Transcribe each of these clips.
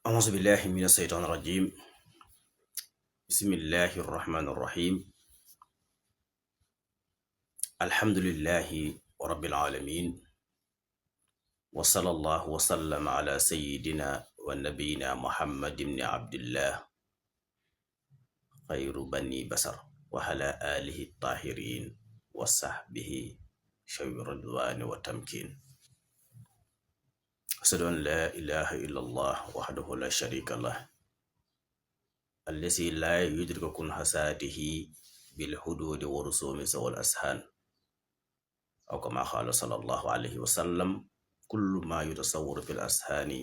أعوذ بالله من الشيطان الرجيم. بسم الله الرحمن الرحيم. الحمد لله رب العالمين، وصلى الله وسلم على سيدنا ونبينا محمد بن عبد الله خير بني بشر وعلى آله الطاهرين وصحبه شوي الرضوان والتمكين. أشهد أن لا إله إلا الله وحده لا شريك له الذي لا يدرك كنهساته بالحدود ورسوم ذوي الأذهان، أو كما قال صلى الله عليه وسلم: كل ما يتصور في الأذهان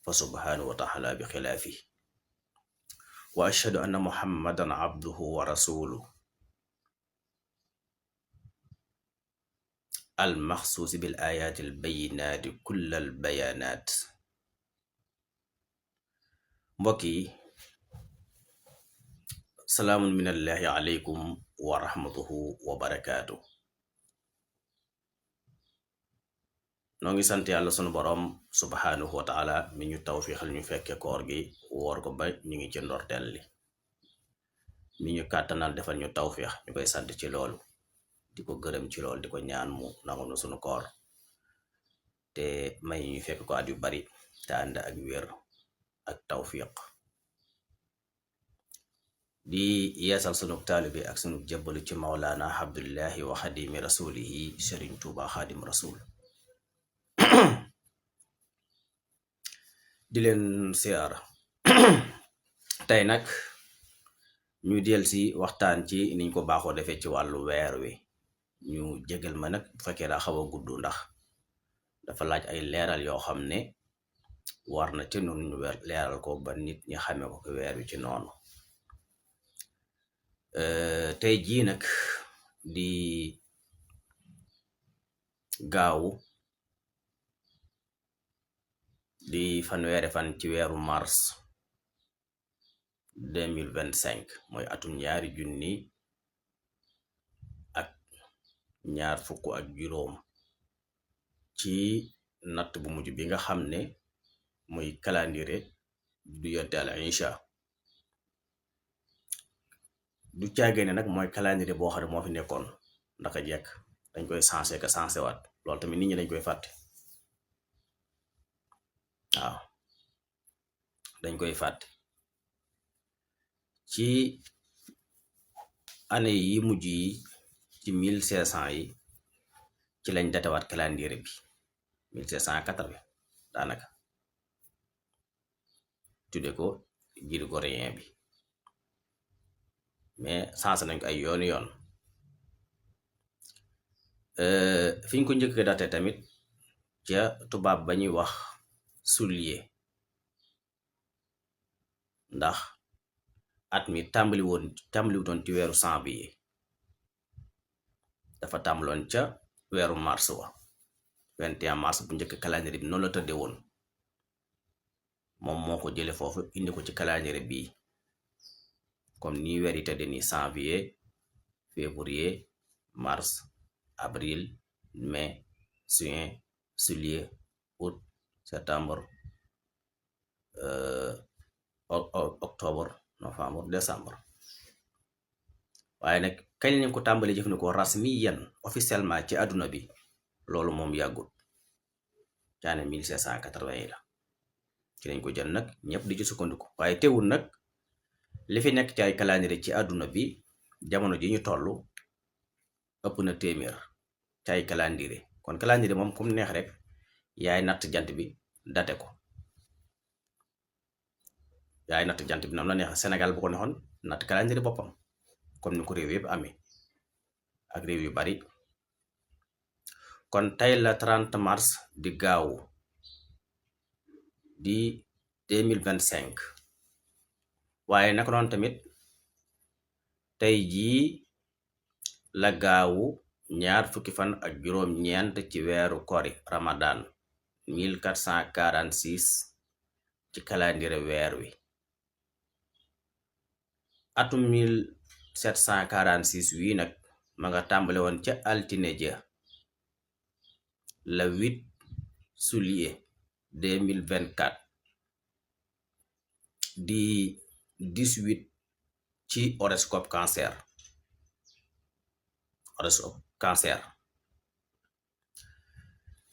فسبحانه وتعالى بخلافه. وأشهد أن محمدا عبده ورسوله المخصوص بالآيات البينات كل البيانات. mbokki salaamun minallahi aleykum wa rahmatuhu wa barakaatu. noo ngi sant yàlla sunu boroom subhaanahu wa taala mi ñu tawfiixal ñu fekke koor gi woor ko ba ñu ngi ci ndorteel li mi ñu kàttanal defal ñu tawfiix ñu koy sant ci loolu, di ko gërëm ci loolu, di ko ñaan mu nangul na sunu koor te may ñu fekk ko at yu bari te ànd ak wér ak tawfiq. di yeesal sunu taalibe ak sunu jébbalu ci mawlaana abdullahi wa xadimi rasulihi sëriñ tuuba xaadim rasul. di leen siyaara tey nag ñu del si waxtaan ci niñ ko baaxoo defee ci wàllu weer wi. ñu jégal ma nag bu fekkee daa xaw a gudd ndax dafa laaj ay leeral yoo xam ne war na ci noonu ñu leeral ko ba nit ñi xamee ko weer wi ci noonu. tey jii nag di gaawu di fanweeri fan ci weeru mars 2025 mooy atum 2025 ci natt bu mujj bi nga xam ne muy calendrier du yonte al insha. du caagee ne nag mooy calendrier boo xam ne moo fi nekkoon ndaka jekk, dañ koy sensé ka sensé waat. loolu tamit nit ñi dañ koy fàtte. waaw dañ koy fàtte. ci année yi mujj yi ci 1500 yi ci lañ datewaat calendrier bi 1780 daanaka tudde ko grégorien bi, mais sensé nañ ko ay yooni yoon. fi ñu ko njëkk date tamit ca tubaab ba ñuy wax soulier, ndax at mi tàmbaliwutoon ci weeru janvier, dafa tàmbaloon ca weeru mars wa 21 mars bu njëkk calendrier bi noonu la tëdde woon. moom moo ko jële foofu indi ko ci calendrier bii comme nii weer yi tëdde ni janvier, février, mars, avril, mai, juin, juillet, août, septembre, octobre, novembre, décembre. waaye nag kañ lañ ko tàmbali jëfandikoo rasmiyan officiellement ci àdduna bi, loolu moom yàggut, caane 1780 yi la ci lañ ko jël nag ñëpp di ci sukkandiku. waaye teewul nag li fi nekk ci ay calendrier ci àdduna bi jamono ji ñu toll ëpp na téeméer ci ay calendrier. kon calendrier moom kum neex rek yaay natt jant bi date ko, yaay natt jant bi nam la neex. Sénégal bu ko neexoon natt calendrier boppam comme ni ko réew yëpp amee ak réew yu bari. kon tey la 30 mars di gaawu di 2025. waaye naka noonu tamit tey jii la gaawu ñaar fukki fan ak juróom-ñeent ci weeru kori ramadan 1446 ci calendrier weer wi. atum 1746 wii nag ma nga tàmbale woon ca altine ja le 8 juillet 2024 di 18 ci horoscope cancer.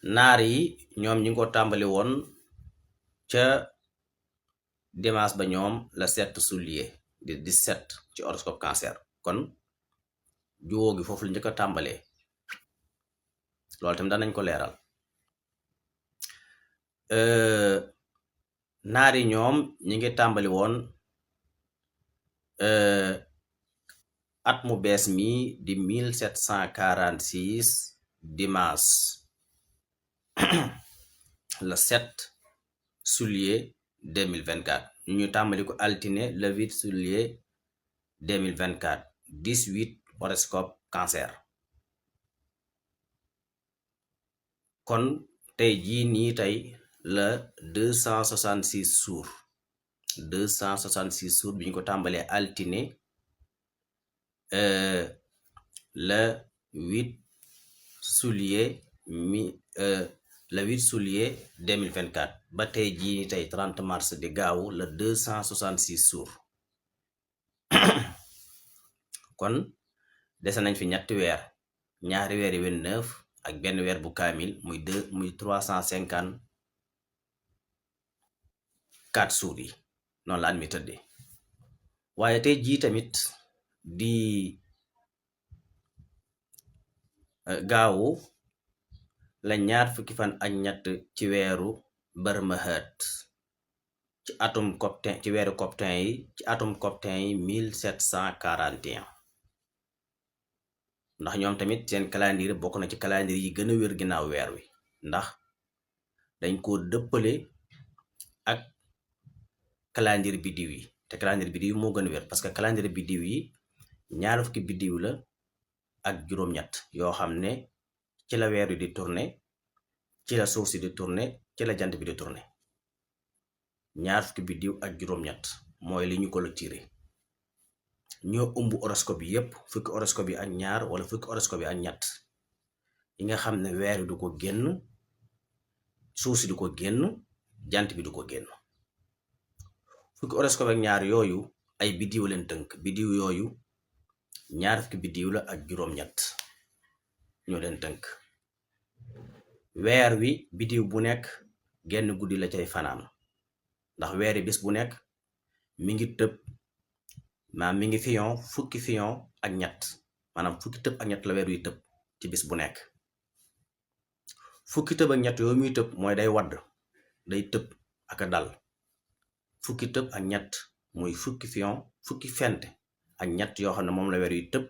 naar yi ñoom ñi ngi ko tàmbali woon ca dimanche ba ñoom la 7 juillet di 17 ci horoscope cancer. kon juwoo gi foofu la njëkk a tàmbalee, loolu tamit danañ ko leeral. naar yi ñoom ñi ngi tàmbali woon at mu bees mi di 1746 dimanche le 7 juillet 2024 ñu tàmbali ko altine le 8 juillet 2024 18 horoscope cancer. kon tey jii nii tey la 266 jours 266 jours bi ñu ko tàmbalee altine le 8 juillet le 8 juillet 2024 ba tey jii nii tey 30 mars di gaawu la 266 jours kon dese nañ fi ñetti weer, ñaari weer yi 29 ak benn weer bu kaamil muy 354 jours yi noonu la at mi tëdde. waaye tey jii tamit di gaawu la ñaar fukki fan ak ñett ci weeru Barmahat ci atum coptin ci weeru coptin yi ci atum coptin yi 1741 ndax ñoom tamit seen calendrier bokk na ci calendrier yi gën a wér ginnaaw weer wi, ndax dañ ko dëppale ak calendrier biddiw yi, te calendrier biddiw moo gën a wér parce que calendrier biddiw yi ñaar fukki biddiw la ak juróom-ñett yoo xam ne ci la weer wi di tourné, ci la suuf si di tourné, ci la jant bi di tourné. ñaar fukki biddiw ak juróom-ñett mooy li ñu ko la tiré, ñoo ëmb horoscope yi yépp, fukki horoscope yi ak ñaar wala fukki horoscope yi ak ñett yi nga xam ne weer wi du ko génn, suuf si du ko génn, jant bi du ko génn. fukki horoscope ak ñaar yooyu ay biddiw leen tënk, biddiw yooyu ñaar fukki biddiw la ak juróom-ñett ñoo leen tënk. weer wi biddiw bu nekk genn guddi la cay fanaan, ndax weer wi bis bu nekk mi ngi tëb mi ngi fiyon fukki fiyon ak ñett, maanaam fukki tëb ak ñett la weer wi tëb ci bis bu nekk. fukki tëb ak ñett yooyu muy tëb mooy day wadd, day tëb ak a dal. fukki tëb ak ñett muy fukki fiyon fukki fent ak ñett yoo xam ne moom la weer wi tëb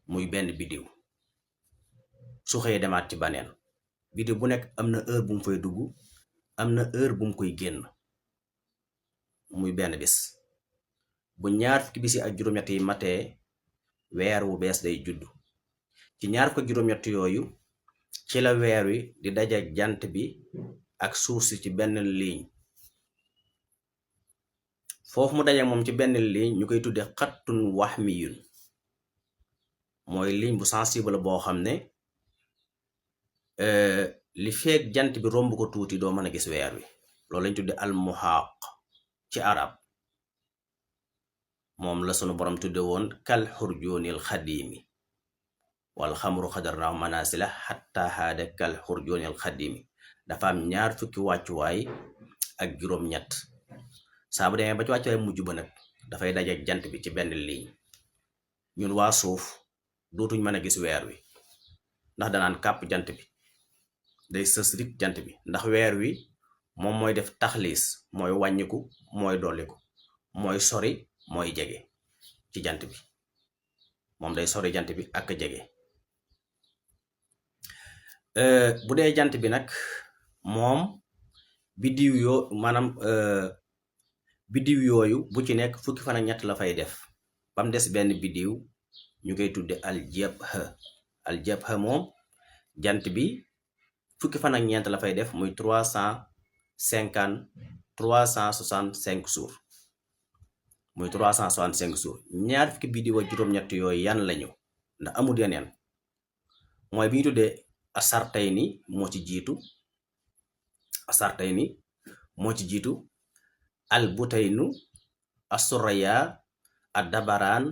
muy benn biddiw, su xëyee demaat ci baneen. biddiw bu nekk am na heure bu mu fay dugg, am na heure bu mu koy génn, muy benn bis. bu ñaar fukki bis yi ak juróom-ñett yi matee weer wu bees day judd. ci ñaar fukki juróom-ñett yooyu ci la weer wi di daje jant bi ak suuf si ci benn ligne. foofu mu daje moom ci benn ligne ñu koy tudde xattun wahmiyun, mooy ligne bu sensible boo xam ne li feek jant bi romb ko tuuti doo mën a gis weer wi. loolu lañ tudde almuhaaq ci arab. moom la sunu borom tudde woon kal xurjoonil xadimi wal xamru xadarnaahu manasila xatta haada kal xurjoonil xadimi. dafa am ñaar fukki wàccuwaay ak juróom-ñett. saa bu demee ba ci wàccuwaay mujj ba nag dafay dajeek jant bi ci benn ligne. ñun waa suuf dootuñ mën a gis weer wi ndax danaan kàpp jant bi, day sës rik jant bi, ndax weer wi moom mooy def taxliis, mooy wàññiku, mooy dolliku, mooy sori, mooy jege ci jant bi. moom day sori jant bi ak jege. bu dee jant bi nag moom biddiw biddiw yooyu bu ci nekk fukki fan ak ñett la fay def, bam des benn biddiw ñu koy tudde aljabha moom jant bi fukki fan ak ñeent la fay def, muy 365 jours, muy 365 jours. ñaar fukki biddiw ak juróom-ñett yooyu yan lañu, ndax amul yeneen. mooy bi ñu tuddee asartayni moo ci jiitu, al butaynu assuraya ad dabaraan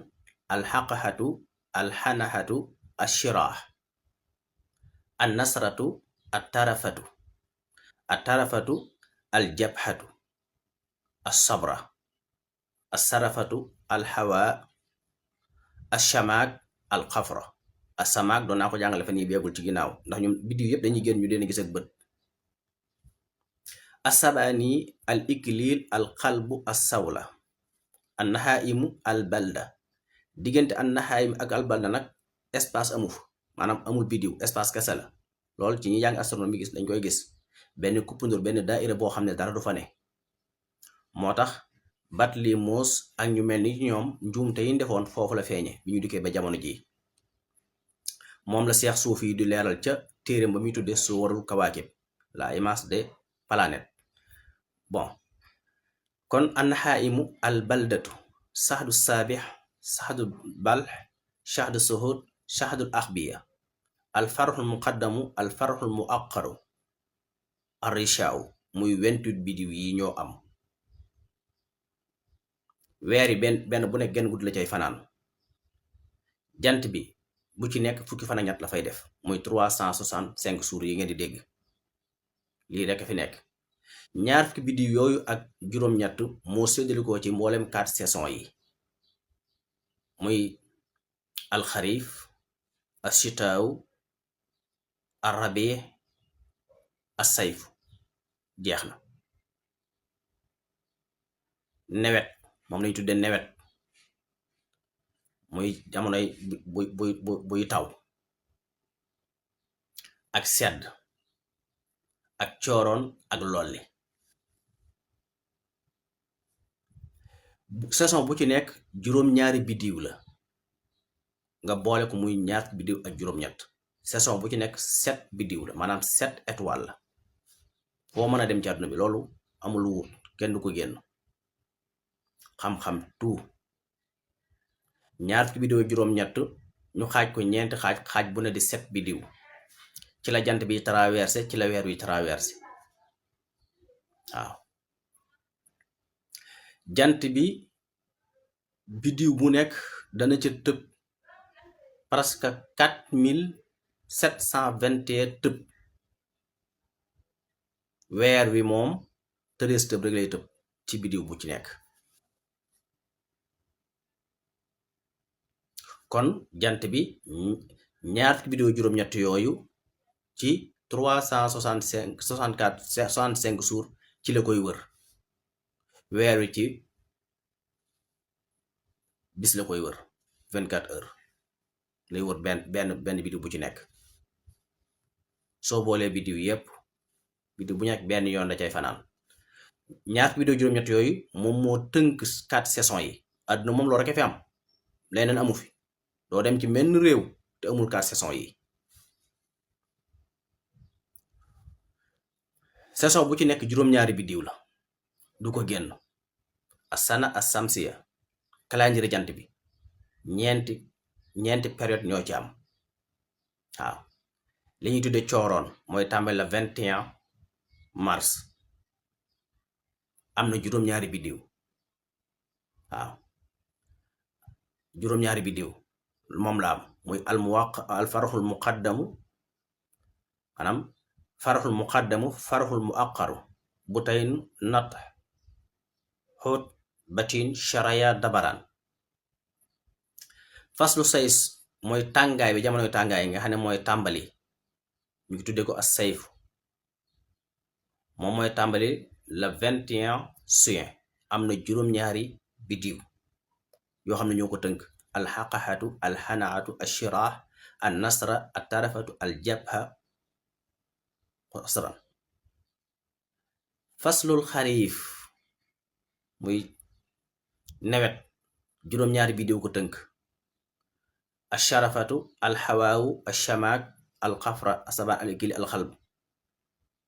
al xaqaxatu al xanaxatu ashirah an nasratu at tarafatu al jabhatu as-sabra as-sarafatu al hawa ash-shamak al xafra as-samak doon naa ko jàngale fan yii beegul ci ginnaaw ndax ñoom biddiw yëpp dañuy génn ñu leen gis ak bët. as-sabani al iklil al qalbu as-sawla an nahaimu al balda. diggante an nahaim ak al balda nag espace amu fa maanaam amul biddiw espace kese la loolu ci ñi jàng astronomie gis dañ koy gis benn kuppandur benn daaira boo xam ne dara du fa ne. moo tax Batlimos ak ñu mel ni ñoom njuumte yi defoon foofu la feeñe bi ñu dikkee ba jamono ji moom la seex suufi yi di leeral ca téeréem ba muy tudde suwarul kawaakib la image des planètes. bon kon annahaimu al baldatu saxdu saabix saxdu balx saxdu suhud saxdul axbiya al farxul muqaddamu al farxul muaqaru arishaaw muy 28 bidiw yi ñoo am. weer yi benn bu nekk genn guddi la cay fanaan. jant bi bu ci nekk fukki fan ak ñett la fay def muy 365 jours yi ngeen di dégg lii rekk fi nekk. ñaar fukki biddiw yooyu ak juróom-ñett moo séddalikoo ci mboolem 4 saisons yi muy alxarif ashitaaw arrabi assayf jeex na. nawet moom lañu tudde nawet muy jamonoy buy taw ak sedd ak cooroon ak lolli. saison bu ci nekk juróom-ñaari biddiw la nga boole ko muy ñaar biddiw ak juróom-ñett. saison bu ci nekk 7 biddiw la maanaam 7 étoiles la foo mën a dem ci àdduna bi loolu amul wut kenn du ko génn. xam-xam tout ñaar fukki biddiw juróom-ñett ñu xaaj ko ñeenti xaaj bu ne di 7 biddiw ci la jant bi traversé ci la weer wi traversé. waaw jant bi biddiw bu nekk dana ca tëb presque 4721 tëb. weer wi moom 13 tëb rek lay tëb ci biddiw bu ci nekk. kon jant bi ñaar fukki biddiw juróom-ñett yooyu ci 65 jours ci la koy wër. weer wi ci bis la koy wër 24 heures lay wër benn biddiw bu ci nekk. soo boolee biddiw yépp biddiw bu nekk benn yoon la cay fanaan. ñaar fukki biddiw juróom-ñett yooyu moom moo tënk 4 saisons yi. àdduna moom loolu rekk fi am leneen amu fi. doo dem ci menn réew te amul 4 saisons yi. saison bu ci nekk juróom-ñaari biddiw la du ko génn. asana as-samsiya calendrier jant bi ñeenti période ñoo ci am. waaw li ñuy tudde cooroon mooy tàmbali la 21 mars am na juróom-ñaari biddiw. waaw juróom-ñaari biddiw moom la am muy al faraxul muqaddamu maanaam faraxul muqaddamu faraxul muaqaru butayn nat xóot batin sharaya dabaraan. faslu says mooy tàngaay bi jamonoy tàngaay nga xam ne mooy tàmbali ñu ngi tudde ko as sayf moom mooy tàmbali le 21 juin am na juróom-ñaari biddiw yoo xam ne ñoo ko tënk alxaqaxatu alxanaatu ashirah an nasra at tarafatu al jabha asran. faslul xarif muy nawet juróom-ñaari biddiw ko tënk asharafatu alxawaawu ashamaak alxafra asaba alikili alxalb.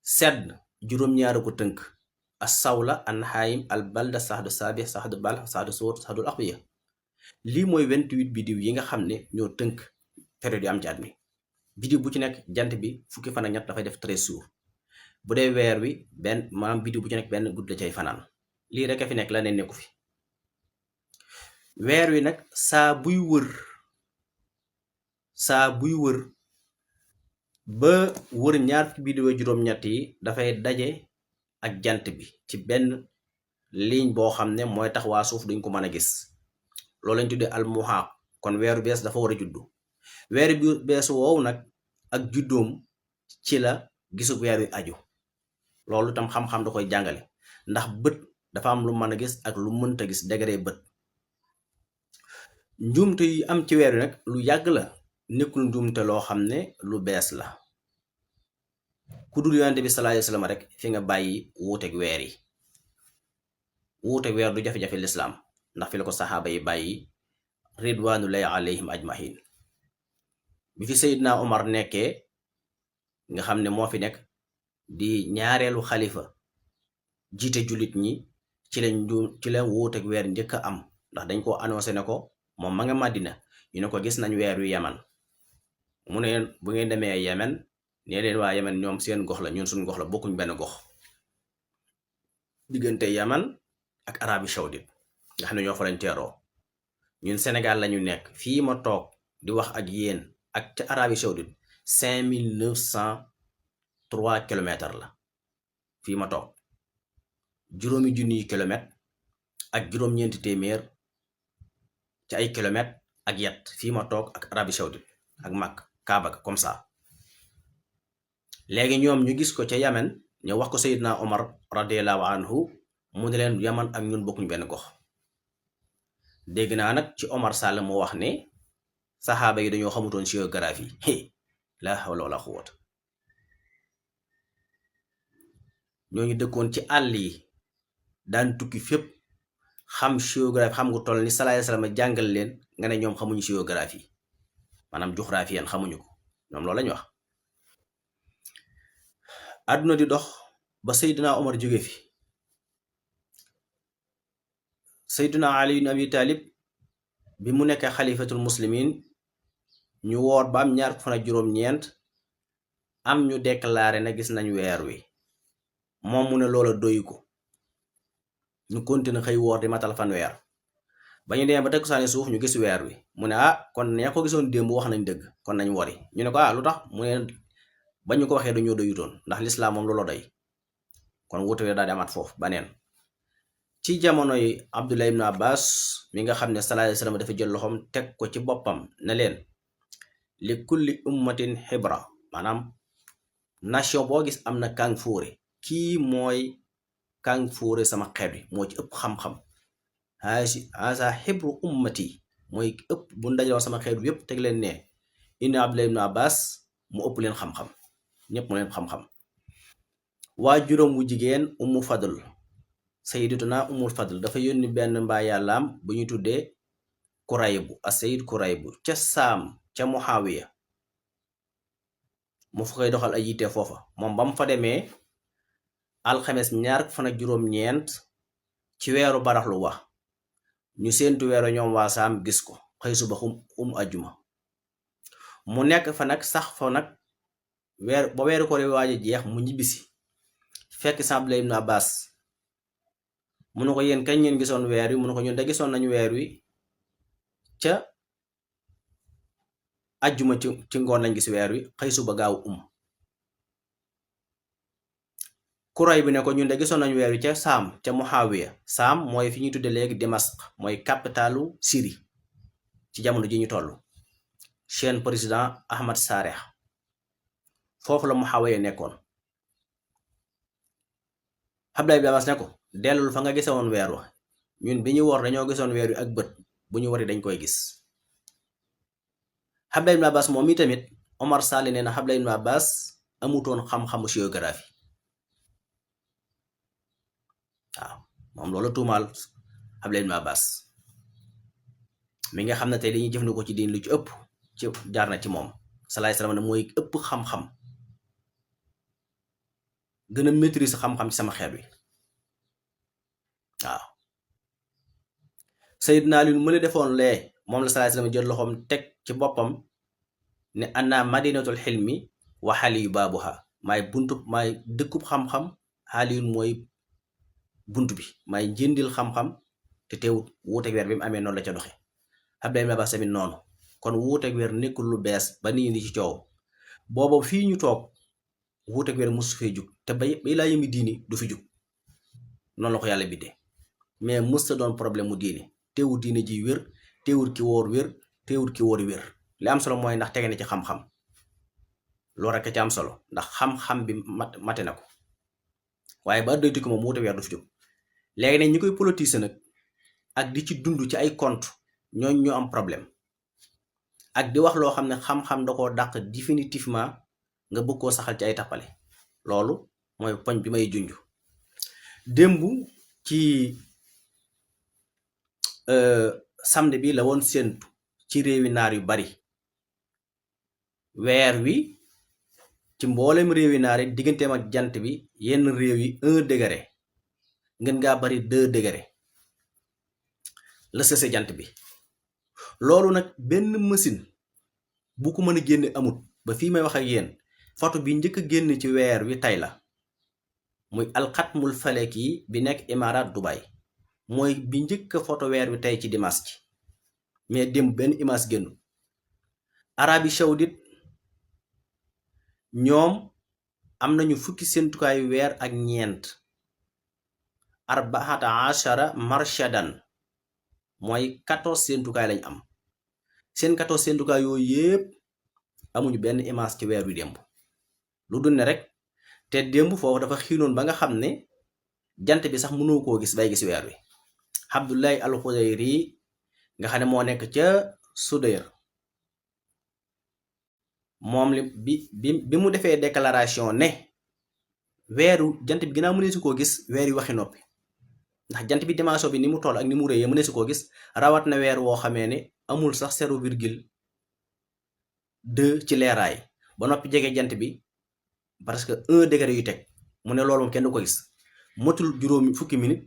sedd juróom-ñaari ko tënk assawla anhaim albalda saxdu saabix saxdu balx saxdu suut saxdul axbiya. lii mooy 28 biddiw yi nga xam ne ñoo tënk période yi am ci at mi. biddiw bu ci nekk jant bi fukki fan ak ñett dafay def 13 jours bu dee weer wi maanaam biddiw bu ci nekk benn guddi la cay fanaan. lii rek a fi nekk la ne nekku fi. weer wi nag saa buy wër ba wër ñaar fukki biddiw ak juróom-ñett yi dafay daje ak jant bi ci benn ligne boo xam ne mooy tax waa suuf duñ ko mën a gis. loolu lañ tuddee almuhaaq. kon weeru bees dafa war a juddu. weeru bi bees woowu nag ak juddoom ci la gisu weer wi aju. loolu tam xam-xam da koy jàngale ndax bët dafa am lu mën a gis ak lu mënta gis degré bët. njuumte yi am ci weer wi nag lu yàgg la, nekkul njuumte loo xam ne lu bees la. ku dul yonente bi sallallahu alayhi wasallam rek fi nga bàyyi wuuteeg weer yi. wuuteeg weer du jafe-jafe lislaam ndax fi la ko saxaaba yi bàyyi ridwanullahi alayhim ajmahin. bi fi Seydina Omar nekkee nga xam ne moo fi nekk di ñaareelu xalifa jiite jullit ñi ci la wuuteeg weer njëkk a am ndax dañ ko annoncé ne ko moom ma nga Madina ñu ne ko gis nañ weer wi Yaman. mu ne bu ngeen demee Yemen nee leen waa Yemen ñoom seen gox la ñun suñ gox la bokkuñ benn gox. diggante Yaman ak Arabie Saoudite nga xam ne ñoo fa lañ teeroo. ñun Sénégal lañu nekk fii ma toog di wax ak yéen ak ca Arabie Saoudite 5903 kilomètres la fii ma toog. juróomi junniy kilomètres ak juróom-ñeenti téeméer ci ay kilomètres ak yet fii ma toog ak Arabie Saoudite ak Makka Kaaba comme ça. léegi ñoom ñu gis ko ca Yamen ñu wax ko Seydina Omar radiyallahu anhu mu ne leen Yaman ak ñun bokkuñ benn gox. dégg naa nag ci Omar Sall mu wax ne saxaaba yi dañoo xamutoon géographie. la hawla wala quwwata. ñooñu dëkkoon ci àll yi daan tukki fépp xam géographie xam nga toll ni sallallahu alayhi wasallam jàngal leen nga ne ñoom xamuñu géographie maanaam géographie yan xamuñu ko ñoom loolu lañu wax. àdduna di dox ba Seydina Omar jóge fi. Seydina Ali ibn Abi Talib bi mu nekk xalifatul muslimin ñu woor ba am ñaar fan ak juróom-ñeent am ñu déclaré na gis nañ weer wi moom mu ne loola doyu ko ñu continué xëy woor di matal fan weer ba ñu demee ba teg saani suuf ñu gis weer wi mu ne kon ña ko gisoon démb wax nañ dëgg kon nañ wori ñu ne ko lu tax mu ne ba ñu ko waxee dañoo doyutoon ndax lislaam moom loola doy kon wuute weer daal di amaat foofu baneen. ci jamonoy Abdullah ibn Abbas mi nga xam ne sallallahu alayhi wasallam dafa jël loxoom teg ko ci boppam ne leen li kulli ummatin xibra maanaam nation boo gis am na kàng fóore kii mooy kàng fóore sama xeet wi moo ci ëpp xam-xam haasa xibru ummati mooy ëpp bu ndajaloo sama xeet wi yépp teg leen ne inna Abdullah ibn Abbas mu ëpp leen xam-xam ñépp mu leen xam-xam. waa juróom wu jigéen Ummu Fadl sayyidatuna Ummul Fadl dafa yónni benn mbaa yàllaam bu ñu tuddee Kuraybu as-Sayyid Kuraybu ca Saam ca Muawiya mu fa koy doxal ay yitte foofa moom ba mu fa demee alxames ñaar fan ak juróom-ñeent ci weeru baraxlu wax ñu séentu weeru ñoom waa Saam gis ko xëy suba ajjuma mu nekk fa nag sax fa nag ba weeru ko waaj a jeex mu ñibbisi fekk Abdullah ibn Abbas mu ne ko yéen kañ ngeen gisoon weer wi mu ne ko ñun da gisoon nañu weer wi ca ajjuma ci ngoon lañ gis weer wi xëy suba gaaw kuray bi ne ko ñun de gisoon nañu weer wi ca Saam ca Muawiya Saam mooy fi ñuy tudde léegi Damas mooy capitalu Syrie ci jamono ji ñu toll seen président Ahmad Saleh foofu la Muawiya nekkoon. Abdullah ibn Abbas ne ko dellul fa nga gisoon weer wa ñun bi ñu woor dañoo gisoon weer wi ak bët bu ñu wari dañ koy gis. Abdullah ibn Abbas moom mi tamit Omar Sall nee na Abdullah ibn Abbas amutoon xam-xamu géographie waaw moom loolu tuumaal Abdullah ibn Abbas mi nga xam ne tey dañuy jëfandikoo ci diin lu ci ëpp ci jaar na ci moom salaay salaam ne mooy ëpp xam-xam gën a maîtriser xam-xam ci sama xeet wi waaw. Sayyidina Ali mu la defoon lee moom la salaay salaam jël loxoom teg ci boppam ne anna madinatul xilmi wa xaliyu baabuha maay buntub maay dëkkub xam-xam xaliyun mooy bunt bi may njëndil xam-xam te teewut wuuteeg weer bi mu amee noonu la ca doxe Abdullah ibn Abbas tamit noonu kon wuuteeg weer nekkul lu bees ba nii ni ci coow booba fii ñu toog wuuteeg weer musu fee jug te bay laa yëmi diini du fi jug noonu la ko yàlla biddee mais musta doon problème mu diine teewut diine ji wér teewut ki wóor wér teewut ki wóori wér li am solo mooy ndax tege na ci xam-xam loolu rekk ci am solo ndax xam-xam bi mate na ko waaye ba doy tukki moom wuute weer du fi jóg léegi nag ñi koy politiser nag ak di ci dund ci ay compte ñooñ ñoo am problème ak di wax loo xam ne xam-xam da koo dàq définitivement nga bëgg koo saxal ci ay tappale loolu mooy poñ bi may junj démb ci samedi bi la woon séentu ci réewi naar yu bari weer wi ci mboolem réewi naar yi digganteem ak jant bi yenn réew yi 1 degré ngeen ngaa bari 2 degré la sëse jant bi loolu nag benn machine bu ko mën a génne amut ba fii may wax ak yéen photo bi njëkk a génn ci weer wi tey la muy alxatmul faleki yi bi nekk Imaaraat Dubai mooy bi njëkk a photo weer wi tey ci dimanche ci mais démb benn image génn Arabie Saoudite ñoom am nañu fukki séentukaayu weer ak ñeent arbaata ashara marshadan mooy 14 séentukaay lañ am seen 14 séentukaay yooyu yépp amuñu benn image ci weer wi démb lu dul ne rek te démb foofu dafa xiinoon ba nga xam ne jant bi sax mënoo koo gis bay gis weer wi Abdullahi al-Xudayri nga xam ne moo nekk ca Sudayr moom li bi mu defee déclaration ne weeru jant bi ginnaaw mënee su koo gis weer yi waxi noppi ndax jant bi dimension bi ni mu toll ak ni mu rëyee mënee su koo gis rawat na weer woo xamee ne amul sax 0,2 ci leeraay ba noppi jege jant bi parce que 1 degré yu teg mu ne loolu moom kenn du ko gis motul juróomi fukki minute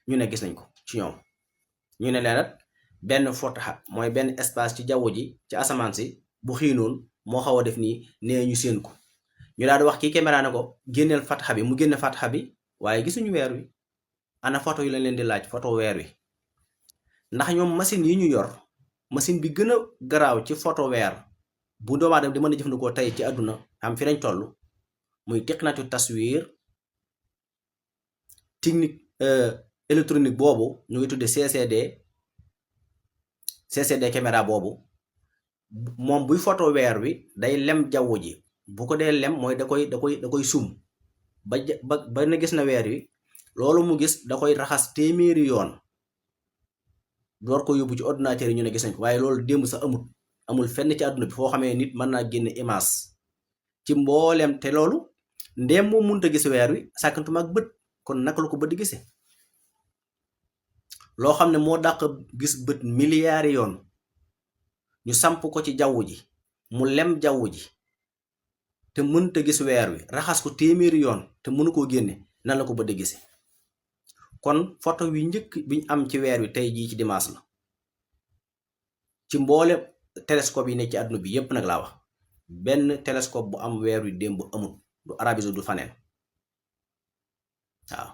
ñu ne gis nañ ko ci ñoom ñu ne leen benn fotaxa mooy benn espace ci jaww ji ci asamaan si bu xiinoon moo xaw a def nii nee ñu seen ko ñu daal di wax kii caméra ne ko génneel fataxa bi mu génne fataxa bi waaye gisuñu weer wi ana photo yi lañ leen di laaj photo weer wi ndax ñoom machine yi ñu yor machine bi gën a garaaw ci photo weer bu doomu aadama di mën a jëfandikoo tey ci àdduna am fi lañ toll muy tiqnatu taswir technique électronique boobu ñu ngi tudde CCD caméra boobu moom buy photo weer wi day lem jaww ji bu ko dee lem mooy da koy sum ba na gis na weer wi loolu mu gis da koy raxas téeméeri yoon door ko yóbbu ci ordinateur yi ñu ne gis nañ ko waaye loolu démb sax amul fenn ci àdduna bi foo xamee nit mën naa génne image ci mbooleem te loolu ndéem moom mënut a gis weer wi sàkkantuma ak bët kon naka la ko bët di gisee loo xam ne moo dàq gis bët milliards yoon ñu samp ko ci jaww ji mu lem jaww ji te mënut a gis weer wi raxas ko téeméeri yoon te mënu koo génne nan la ko bët di gisee kon photo wi njëkk biñ am ci weer wi tey jii ci dimanche la ci mboole télescope yi ne ci àdduna bi yépp nag laa wax benn télescope bu am weer wi démb amul du Arabie Saoudite du faneen waaw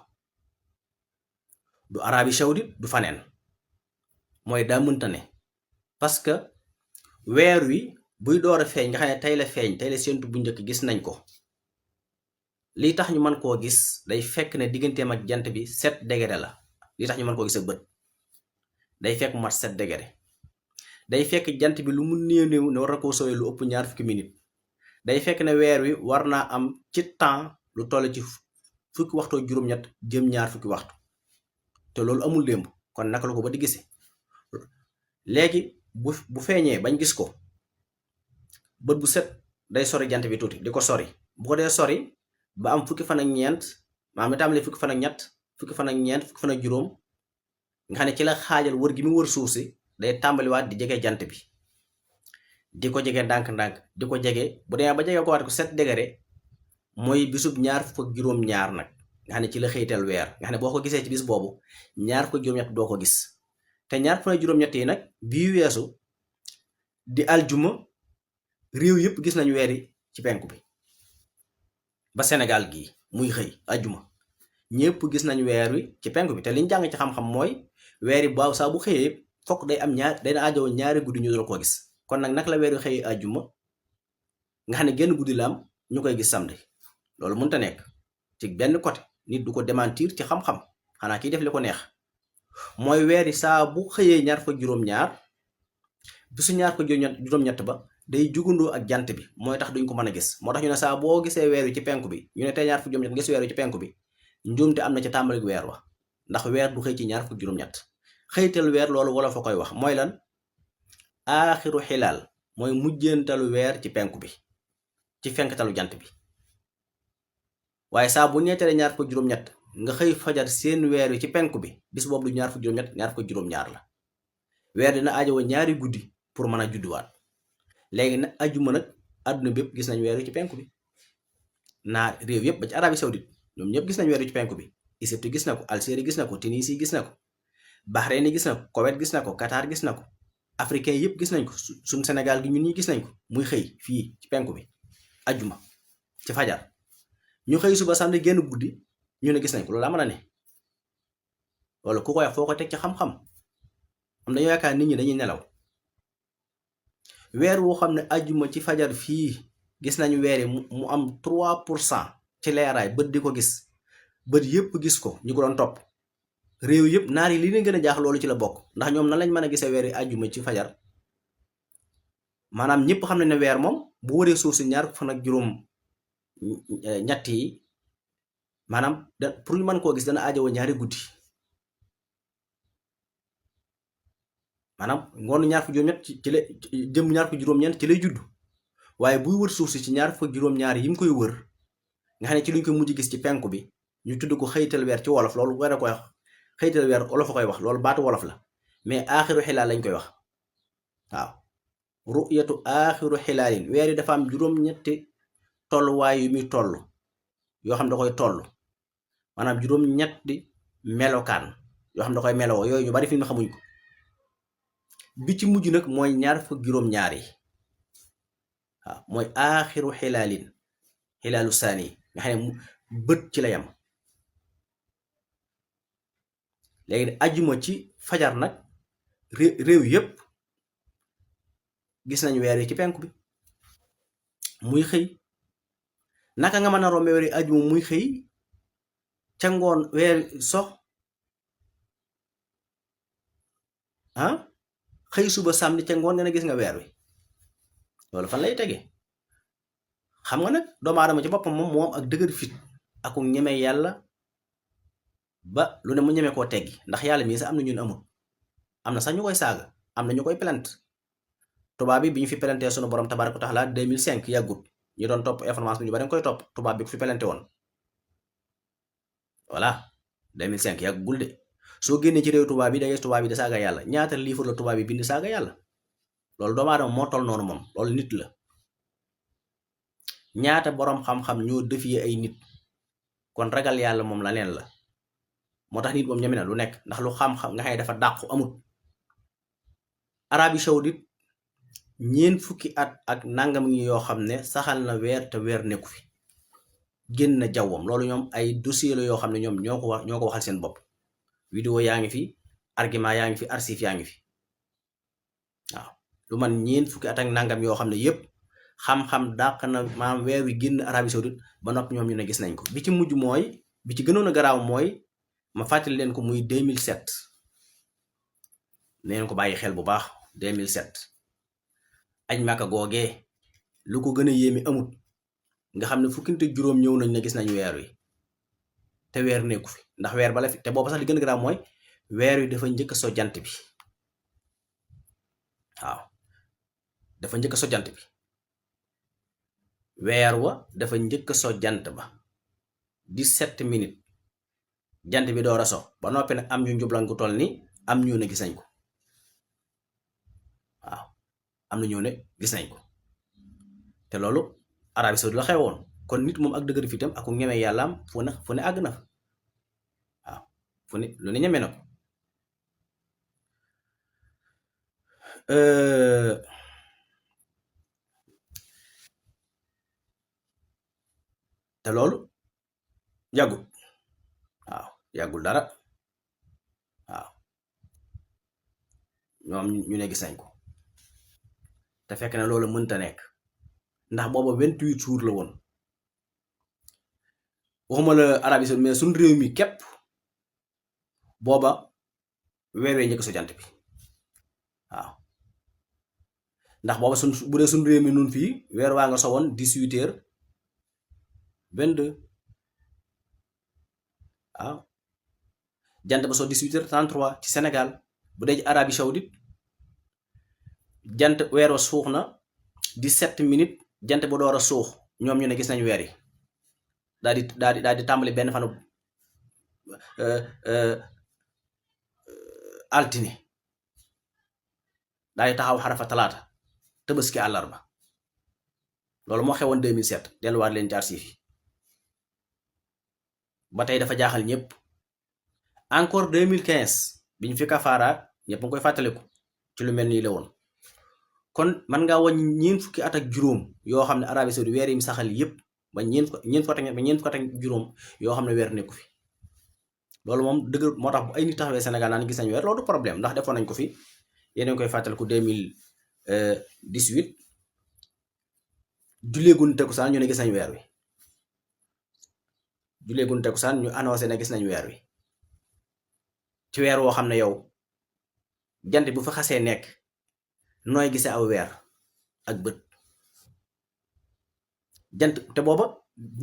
du Arabie Saoudite du faneen mooy daa mënta ne parce que weer wi buy door a feeñ nga xam ne tey la feeñ tey la séentu bu njëkk gis nañ ko lii tax ñu mën koo gis day fekk ne digganteem ak jant bi 7 degré la lii tax ñu mën koo gis ak bët day fekk mat 7 degré day fekk jant bi lu mu néew néew ne war na koo sowee lu ëpp 20 minutes day fekk ne weer wi war naa am ci temps lu toll ci fukki waxtoo juróom-ñett jëm 20 waxtu te loolu amul démb kon naka la ko ba di gisee léegi bu feeñee bañ gis ko bët bu set day sori jant bi tuuti di ko sori bu ko dee sori ba am fukki fan ak ñeent maanaam mi tàmbalee fukki fan ak ñett fukki fan ak ñeent fukki fan ak juróom nga xam ne ci la xaajal wër gi mu wër suuf si day tàmbaliwaat di jege jant bi di ko jege ndànk-ndànk di ko jege bu demee ba jege ko waat ko 7 degré mooy bisub 22 nag nga xam ne ci la xëytal weer nga xam ne boo ko gisee ci bis boobu 27 doo ko gis te 27 yi nag bii weesu di aljuma réew yëpp gis nañu weer yi ci penku bi ba Sénégal gii muy xëy aljuma ñëpp gis nañ weer wi ci penku bi te liñ jàng ci xam-xam mooy weer yi baaw saa bu xëyee fokk day am dana ajowoo ñaari guddi ñu doon koo gis kon nag naka la weer wi xëyee àjjuma nga xam ne genn guddi la am ñu koy gis samedi loolu mënta nekk ci benn côté nit du ko démentir ci xam-xam xanaa kiy def li ko neex mooy weer yi saa bu xëyee ñaar fa juróom-ñaar bisu ñaar fa juróom-ñett ba day jugandoo ak jant bi mooy tax duñ ko mën a gis moo tax ñu ne saa boo gisee weer wi ci penku bi ñu ne tey ñaar fa juróom-ñett gis weer wi ci penku bi njuumte am na ca tàmbalik weer wa ndax weer du xëy ci ñaar fukk juróom-ñett xëytal weer loolu wala fa koy wax mooy lan aaxiru xilaal mooy mujjéentalu weer ci penku bi ci fenktalu jant bi waaye saa bu ñettalee ñaar fukk juróom-ñett nga xëy fajar seen weer wi ci penku bi bis boobu du ñaar fukk juróom-ñett ñaar fukk juróom-ñaar la weer dina aajowoo ñaari guddi pour mën a judduwaat léegi nag ajuma nag àdduna bépp gis nañ weer wi ci penku bi naar réew yëpp ba ci Arabie Saoudite ñoom ñëpp gis nañ weer wi ci penku bi Égypte gis na ko Algérie gis na ko Tunisie gis na ko Bahreïn gis na ko Koweït gis na ko Qatar gis na ko africain yëpp gis nañ ko suñ Sénégal gi ñun ñi gis nañ ko muy xëy fii ci penku bi ajuma ci fajar ñu xëy suba samedi génn guddi ñu ne gis nañ ko loolu am na ne loolu ku koy wax foo ko teg ci xam-xam am dañoo yaakaar nit ñi dañuy nelaw weer woo xam ne ajuma ci fajar fii gis nañu weer yi mu am 3% ci leeraay bët di ko gis bët yëpp gis ko ñu ko doon topp réew yëpp naar yi li leen gën a jaax loolu ci la bokk ndax ñoom nan lañ mën a gisee weer yi ajuma ci fajar maanaam ñëpp xam nañ ne weer moom bu waree suuf si ñaar fan ak juróom ñett yi maanaam pour ñu mën koo gis dana aajowoo ñaari guddi maanaam ngoonu ñaar fukk juróom-ñett ci la jëm ñaar fukk juróom-ñeent ci lay judd waaye buy wër suuf si ci ñaar fukk juróom-ñaar yi mu koy wër nga xam ne ci luñ ko mujj gis ci penku bi ñu tudd ko xëytal weer ci wolof loolu weer a koy wax xëytal weer wolof a koy wax loolu baatu wolof la mais aaxiru xilaal lañ koy wax waaw ru'yatu aaxiru xilaalin weer yi dafa am juróom-ñetti tolluwaay yu muy toll yoo xam da koy toll maanaam juróom-ñetti melokaan yoo xam da koy meloo yooyu ñu bari fi mu xamuñ ko bi ci mujj nag mooy ñaar fukk juróom-ñaar yi waaw mooy aaxiru xilaalin xilaalu saani nga xam ne bët ci la yam léegi ajuma ci fajar nag réew yépp gis nañ weer yi ci penku bi muy xëy naka nga mën a rombe weer yi ajuma muy xëy ca ngoon weer sox xëy suba samedi ca ngoon nga ne gis nga weer wi loolu fan lay tege xam nga nag doomu aadama ci boppam moom ak dëgër fit aku ñeme yàlla ba lu ne mu ñeme koo teggi ndax yàlla mii sax am na ñun amul am na sax ñu koy saaga am na ñu koy plainte tubaab bi ñu fi plainte sunu borom tabaaraka wa taala 2005 yàggut ñu doon topp information bi ñu bari nga koy topp tubaab bi ku fi plainte woon voilà 2005 yàggul de soo génnee ci réew tubaab bi da ngay tubaab bi da saaga yàlla ñaata livre la tubaab bi bind saaga yàlla loolu doomu aadama moo toll noonu moom loolu nit la ñaata boroom xam-xam ñoo défier ay nit kon ragal yàlla moom la neen la moo tax nit moom ñeme na lu nekk ndax lu xam-xam nga xam ne dafa dàqu amut Arabie Saoudite ñeent fukki at ak nangam ngi yoo xam ne saxal na weer te weer nekku fi génn na jawwam loolu ñoom ay dossier la yoo xam ne ñoom ñoo ko waxal seen bopp vidéo yaa ngi fi argument yaa ngi fi archive yaa ngi fi waaw lu man ñeent fukki at ak nangam yoo xam ne yépp xam-xam dàq na maanaam weer wi génn Arabie Saoudite ba noppi ñoom ñu ne gis nañ ko bi ci mujj mooy bi ci gënoon a garaaw mooy ma fàttali leen ko muy 2007 neen ko bàyyi xel bu baax 2007 aj Màkka googee lu ko gën a yéeme amut nga xam ne fukkinte juróom ñëw nañ ne gis nañ weer wi te weer nekku fi ndax weer bala fi te booba sax li gën a garaaw mooy weer wi dafa njëkk so jant bi waaw dafa njëkk so jant bi weer wa dafa njëkk so jant ba 17 minutes jant bi door a so ba noppi nag am ñu njublan gu toll ni am ñu ne gis nañ ko waaw am na ñu ne gis nañ ko te loolu Arabie Saoudite la xewoon kon nit moom ak dëgër fitam ak ñeme yàllaam fu ne àgg na fa waaw fu ne lu ne ñeme na ko te loolu yàggut yàggul dara waaw ñoom ñu ne gis nañ ko te fekk na loolu mënta nekk ndax booba 28 jours la woon waxuma la Arabie Saoudite mais suñ réew mi képp booba weer wee njëkk so jant bi waaw ndax booba bu dee suñ réew mi nun fii weer waa nga sowoon 18h22 waaw jant ba so 18h33 ci Sénégal bu dee ci Arabie Saoudite jant weer wa suux na 17 minutes jant ba door a suux ñoom ñu ne gis nañ weer yi daal di tàmbali benn fanu altine daal di taxaw xarafa talaata tëbaski àllarba loolu moo xewoon 2007 delluwaat leen ci archive yi ba tey dafa jaaxal ñëpp encore 2015 bi ñu fi kafaara ñëpp nga koy fàttaliku ci lu mel nii la woon kon man ngaa wañ ñeent fukki at ak juróom yoo xam ne Arabie Saoudite weer yi mu saxal yëpp ba ñeent fukki at ak juróom yoo xam ne weer nekku fi loolu moom dëgg moo tax bu ay nit taxawee Sénégal naan gis nañ weer loolu du problème ndax defoon nañ ko fi yéen a ngi koy fàttaliku 2018 julleegun takkusaan ñu ne gis nañ weer wi julleegun takkusaan ñu annoncé ne gis nañ weer wi ci weer woo xam ne yow jant bu fa xasee nekk nooy gisee aw weer ak bët jant te booba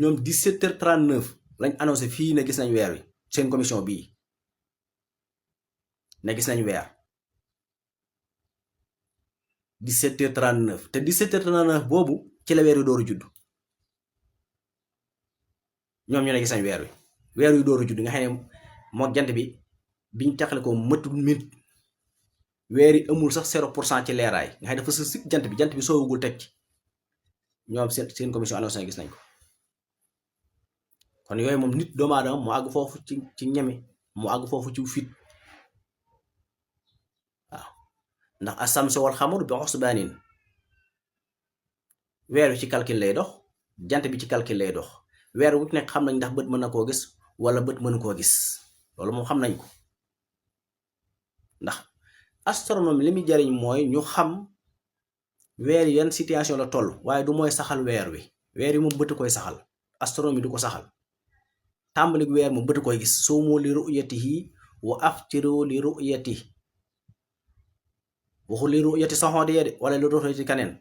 ñoom 17h39 lañ annoncé fii ne gis nañ weer wi seen commission bii ne gis nañ weer 17h39 te 17h39 boobu ci la weer wi dooru judd ñoom ñu ne gis nañ weer wi dooru judd nga xam ne moo jant bi biñ taxale ko mëtul minute weer yi amul sax 0% ci leeraay nga xam ne dafa sa si jant bi soowugul teg ci ñoom seen commission annoncé na gis nañ ko kon yooyu moom nit doomu aadama mu àgg foofu ci ñeme mu àgg foofu ci fit waaw ndax asamsu wal xamar bi xusbaanin weer wi ci calcul lay dox jant bi ci calcul lay dox weer wu nekk xam nañ ndax bët mën na koo gis wala bët mënu koo gis loolu moom xam nañ ko ndax astronomie li muy jariñ mooy ñu xam weer yan situation la toll waaye du mooy saxal weer wi moom bët koy saxal astronomie du ko saxal tàmbalik weer moom bët koy gis suumu li ru'yatihi wa aftiru li ru'yatihi waxu li ru'yati soxon di de wala li ru'yati kaneen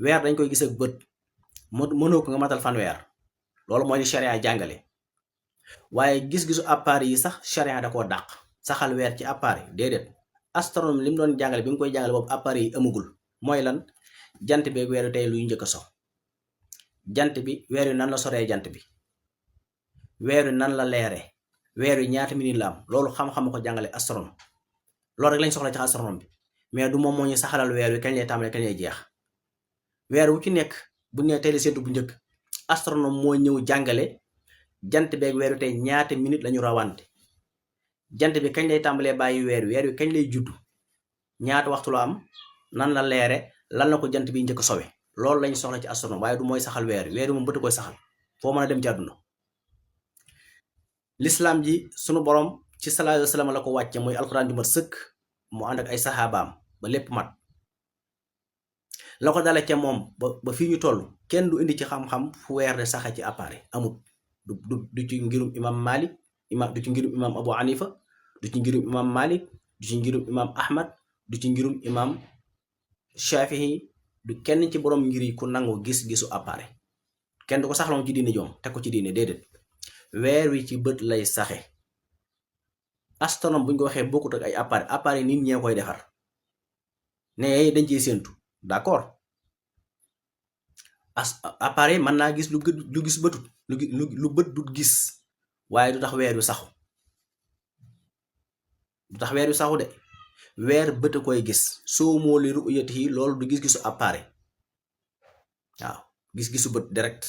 weer dañ koy gis ak bët mënoo ko nga matal fan weer loolu mooy li sharia jàngale waaye gis-gisu appareil yi sax sharia da koo dàq saxal weer ci appareil déedéet astronomie li mu doon jàngale bi mu koy jàngale boobu appareil yi amagul mooy lan jant bi weer wi tey luy njëkk a so jant bi weer wi nan la soree jant bi weer wi nan la leere weer wi ñaata minute la am loolu xam-xam ko jàngale astronome loolu rek lañ soxla ci astronome bi mais du moom moo ñu saxalal weer wi kañ lay tàmbale kañ lay jeex weer wu ci nekk bu ñu nee tey la séntu bu njëkk astronome moo ñëw jàngale jant beeg weer wi tey ñaata minute lañu rawante jant bi kañ lay tàmbalee bàyyi weer wi kañ lay juddu ñaata waxtu la am nan la leere lan la ko jant bi njëkk sowe loolu lañ soxla ci astronome waaye du mooy saxal weer wi moom bët koy saxal foo mën a dem ci àdduna l'islam ji sunu borom ci sallallahu alayhi wa sallam la ko wàcce mooy alxuraan ju mat sëkk mu ànd ak ay saxaabaam ba lépp mat la ko dale ca moom ba fii ñu toll kenn du indi ci xam-xam fu weer de saxe ci appareil amut du ci ngirum imam Malik du ci ngirum imam Abu Hanifa du ci ngirum imam Malik du ci ngirum imam Ahmad du ci ngirum imam Shafi'i du kenn ci borom ngir yi ku nangu gis-gisu appareil kenn du ko saxla moom ci diine joom teg ko ci diine déedéet weer wi ci bët lay saxe astronome bu ñu ko waxee bokkut ak ay appareil nit ñee koy defar ne dañ ciy séentu d'accord appareil mën naa gis lu gis bëtut lu bët du gis waaye du tax weer wi saxu de weer bët a koy gis soo moo li ru'yatihi loolu du gis-gisu appareil waaw gis-gisu bët direct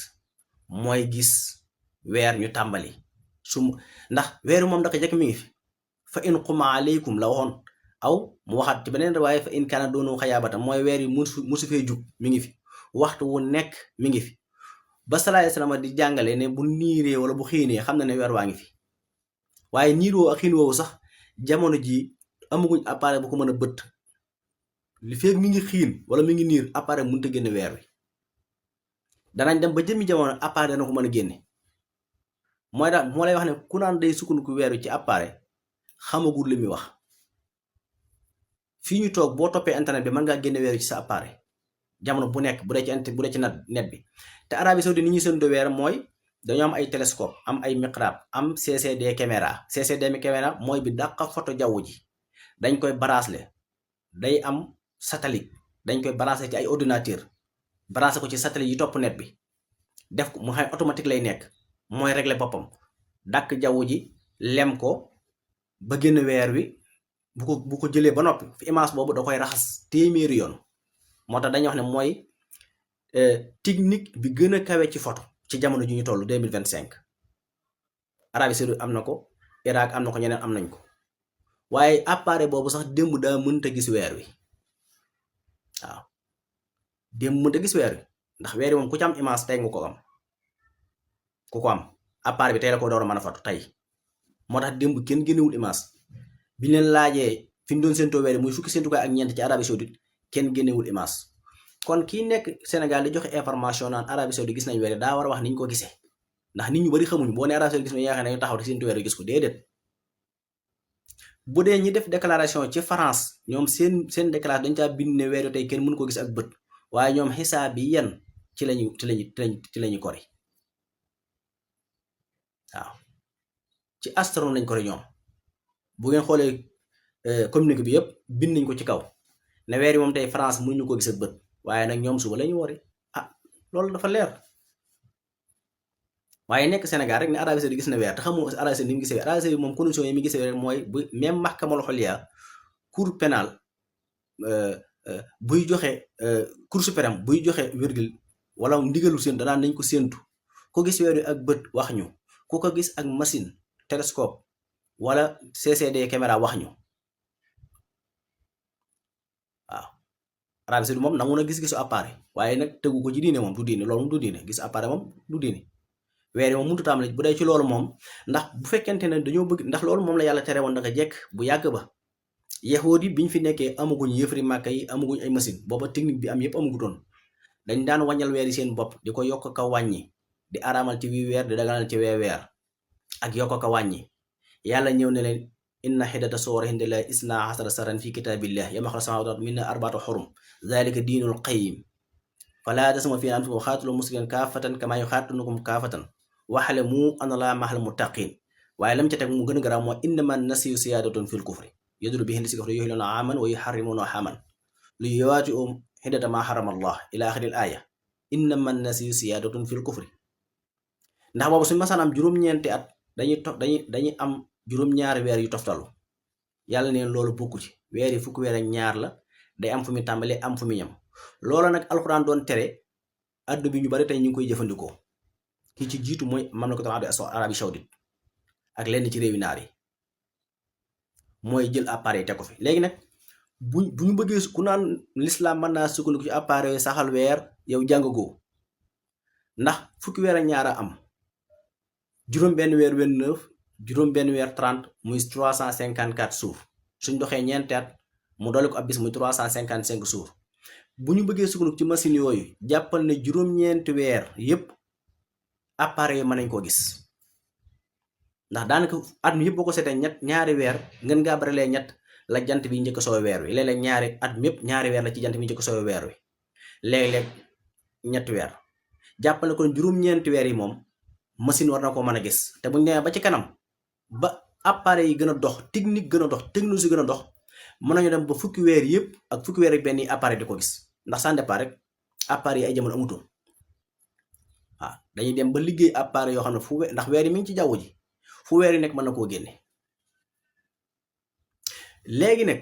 mooy gis weer ñu tàmbali ndax weer moom daka jekk mi ngi fi fa in quma aleykum la waxoon aw mu waxaat ci beneen waaye fa in kaana doonu xayaabata mooy weer yi musu fee jug mi ngi fi waxtu wu nekk mi ngi fi ba sallallahu alayhi wasallam di jàngale ne bu niiree wala bu xiinee xam na ne weer waa ngi fi waaye niir woowu ak xiin woowu sax jamono ji amaguñ appareil bu ko mën a bëtt li feeg mi ngi xiin wala mi ngi niir appareil mënut a génne weer wi danañ dem ba jëmmi jamono appareil dana ko mën a génne mooy daal moo lay wax ne ku naan day sukkandiku weer wi ci appareil xamagul li muy wax fii ñu toog boo toppee internet bi mën ngaa génne weer wi ci sa appareil jamono bu nekk bu dee ci net bi te Arabie Saoudite ni ñuy séntu weer mooy dañoo am ay télescope am ay miqrab am CCD caméra mooy bi dàqa photo jaww ji dañ koy branché day am satellite dañ koy branché ci ay ordinateur branché ko ci satellite yi topp net bi def ko mu xam automatique lay nekk mooy régler boppam dàq jaww ji lem ko ba génn weer wi bu ko jëlee ba noppi fi image boobu da koy raxas téeméeri yoon moo tax dañuy wax ne mooy technique bi gën a kawe ci photo ci jamono ju ñu toll 2025 Arabie Saoudite am na ko Irak am na ko ñeneen am nañ ko waaye appareil boobu sax démb daa mënta gis weer wi waaw démb mënta gis weer wi ndax weer wi moom ku ci am image tey nga ko am ku ko am appareil bi tey la ko door a mën a foto tey moo tax démb kenn génnewul image bi leen laajee fi ñu doon séentoo weer wi muy fukki séentukaay ak ñeent ci Arabie Saoudite kenn génnewul image kon kii nekk Sénégal di joxe information naan Arabie Saoudite gis nañ weer daa war a wax ni ñu ko gisee ndax nit ñu bari xamuñ boo ne Arabie Saoudite gis nañ yaakaar ne ñu taxaw te séentu weer wi gis ko déedéet bu dee ñi def déclaration ci France ñoom seen déclaration dañ caa bind ne weer wi tey kenn mënu ko gis ak bët waaye ñoom xisaab bi yenn ci lañu kori waaw ci astronome lañ kori ñoom bu ngeen xoolee communiqué bi yëpp bind nañ ko ci kaw ne weer yi moom tey France mënuñu ko gis ak bët waaye nag ñoom suba lañu wori loolu dafa leer waaye nekk Sénégal rek ne Arabie Saoudite gis na weer te xamoo Arabie Saoudite ni mu gisee weer Arabie Saoudite moom condition yi mi gisee weer mooy bu même mahkamal xoliya cour pénal buy joxe cour suprême buy joxe virgule wala ndigalu seen danaan nañ ko séentu ko gis weer wi ak bët wax ñu ku ko gis ak machine télescope wala CCD caméra wax ñu waaw Arabie Saoudite moom nangu na gis-gisu appareil waaye nag tegu ko ci diine moom du diine loolu moom du diine gis appareil moom du diine weer yi moom mënut a tàmbali bu dee ci loolu moom ndax bu fekkente ne dañoo bëgg ndax loolu moom la yàlla tere woon naka jekk bu yàgg ba yahuud yi biñ fi nekkee amaguñ yëfari màkka yi amaguñ ay machine booba technique bi am yëpp amagutoon dañ daan wàññal weer yi seen bopp di ko yokk ka wàññi di araamal ci wii weer di daganal ci weer ak yokk ka wàññi yàlla ñëw ne leen inna xiddata soora hindillahi isna asara saran fi kitabillah yama xala samawat minna arbaatu xurum zalika diinul qayyim fala tasma fi anfusikum xaatulu muslimin kaafatan kama yuxaatilukum kaafatan waxlamu anna Allaha ma'al muttaqin waaye lam ca teg mu gën a garaaw mooy innama nasiyu siyaadatun fil kufri yadullu bihi llazina kafaru yuhilluna aaman wa yuharrimuna aaman li yuwaati'u hiddata ma harrama Allah ila axiril aaya innama nasiyu siyaadatun fil kufri ndax boobu suñu masaan am juróom-ñeenti at dañuy am juróom-ñaari weer yu toftalu yàlla neen loolu bokku ci weer yi fukki weer ak ñaar la day am fu muy tàmbalee am fu muy ñam loola nag alxuraan doon tere addu bi ñu bari tey ñu ngi koy jëfandikoo ki ci jiitu mooy mamlakatul Arabie Saoudite ak lenn ci réewi naar yi mooy jël appareil teg ko fi léegi nag bu ñu bëggee ku naan l'islam mën naa sukkandiku ci appareil saxal weer yow jàngagoo ndax fukki weer ak ñaar a am juróom benn weer 29 juróom benn weer 30 muy 354 jours suñ doxee ñeenti at mu dolli ko ab bis muy 355 jours bu ñu bëggee sukkandiku ci machine yooyu jàppal ne juróom-ñeenti weer yépp appareil yi mën nañ koo gis ndax daanaka at mi yëpp boo ko seetee ñaari weer ngeen ngaa bari ñett la jant bi njëkk soow weer wi léeg-léeg ñaari at mi yëpp ñaari weer la ci jant bi njëkk soow weer wi léeg-léeg ñetti weer jàppal ne kon juróom-ñeenti weer yi moom machine war na koo mën a gis te buñ demee ba ci kanam ba appareil yi gën a dox technique gën a dox technologie gën a dox mën nañu dem ba fukki weer yëpp ak fukki weer ak benn appareil di ko gis ndax sans départ rek appareil yi ay jamono amutoon waaw dañuy dem ba liggéey appareil yoo xam ne ndax weer yi mi ngi ci jaww ji fu weer yi nekk mën na koo génne léegi nag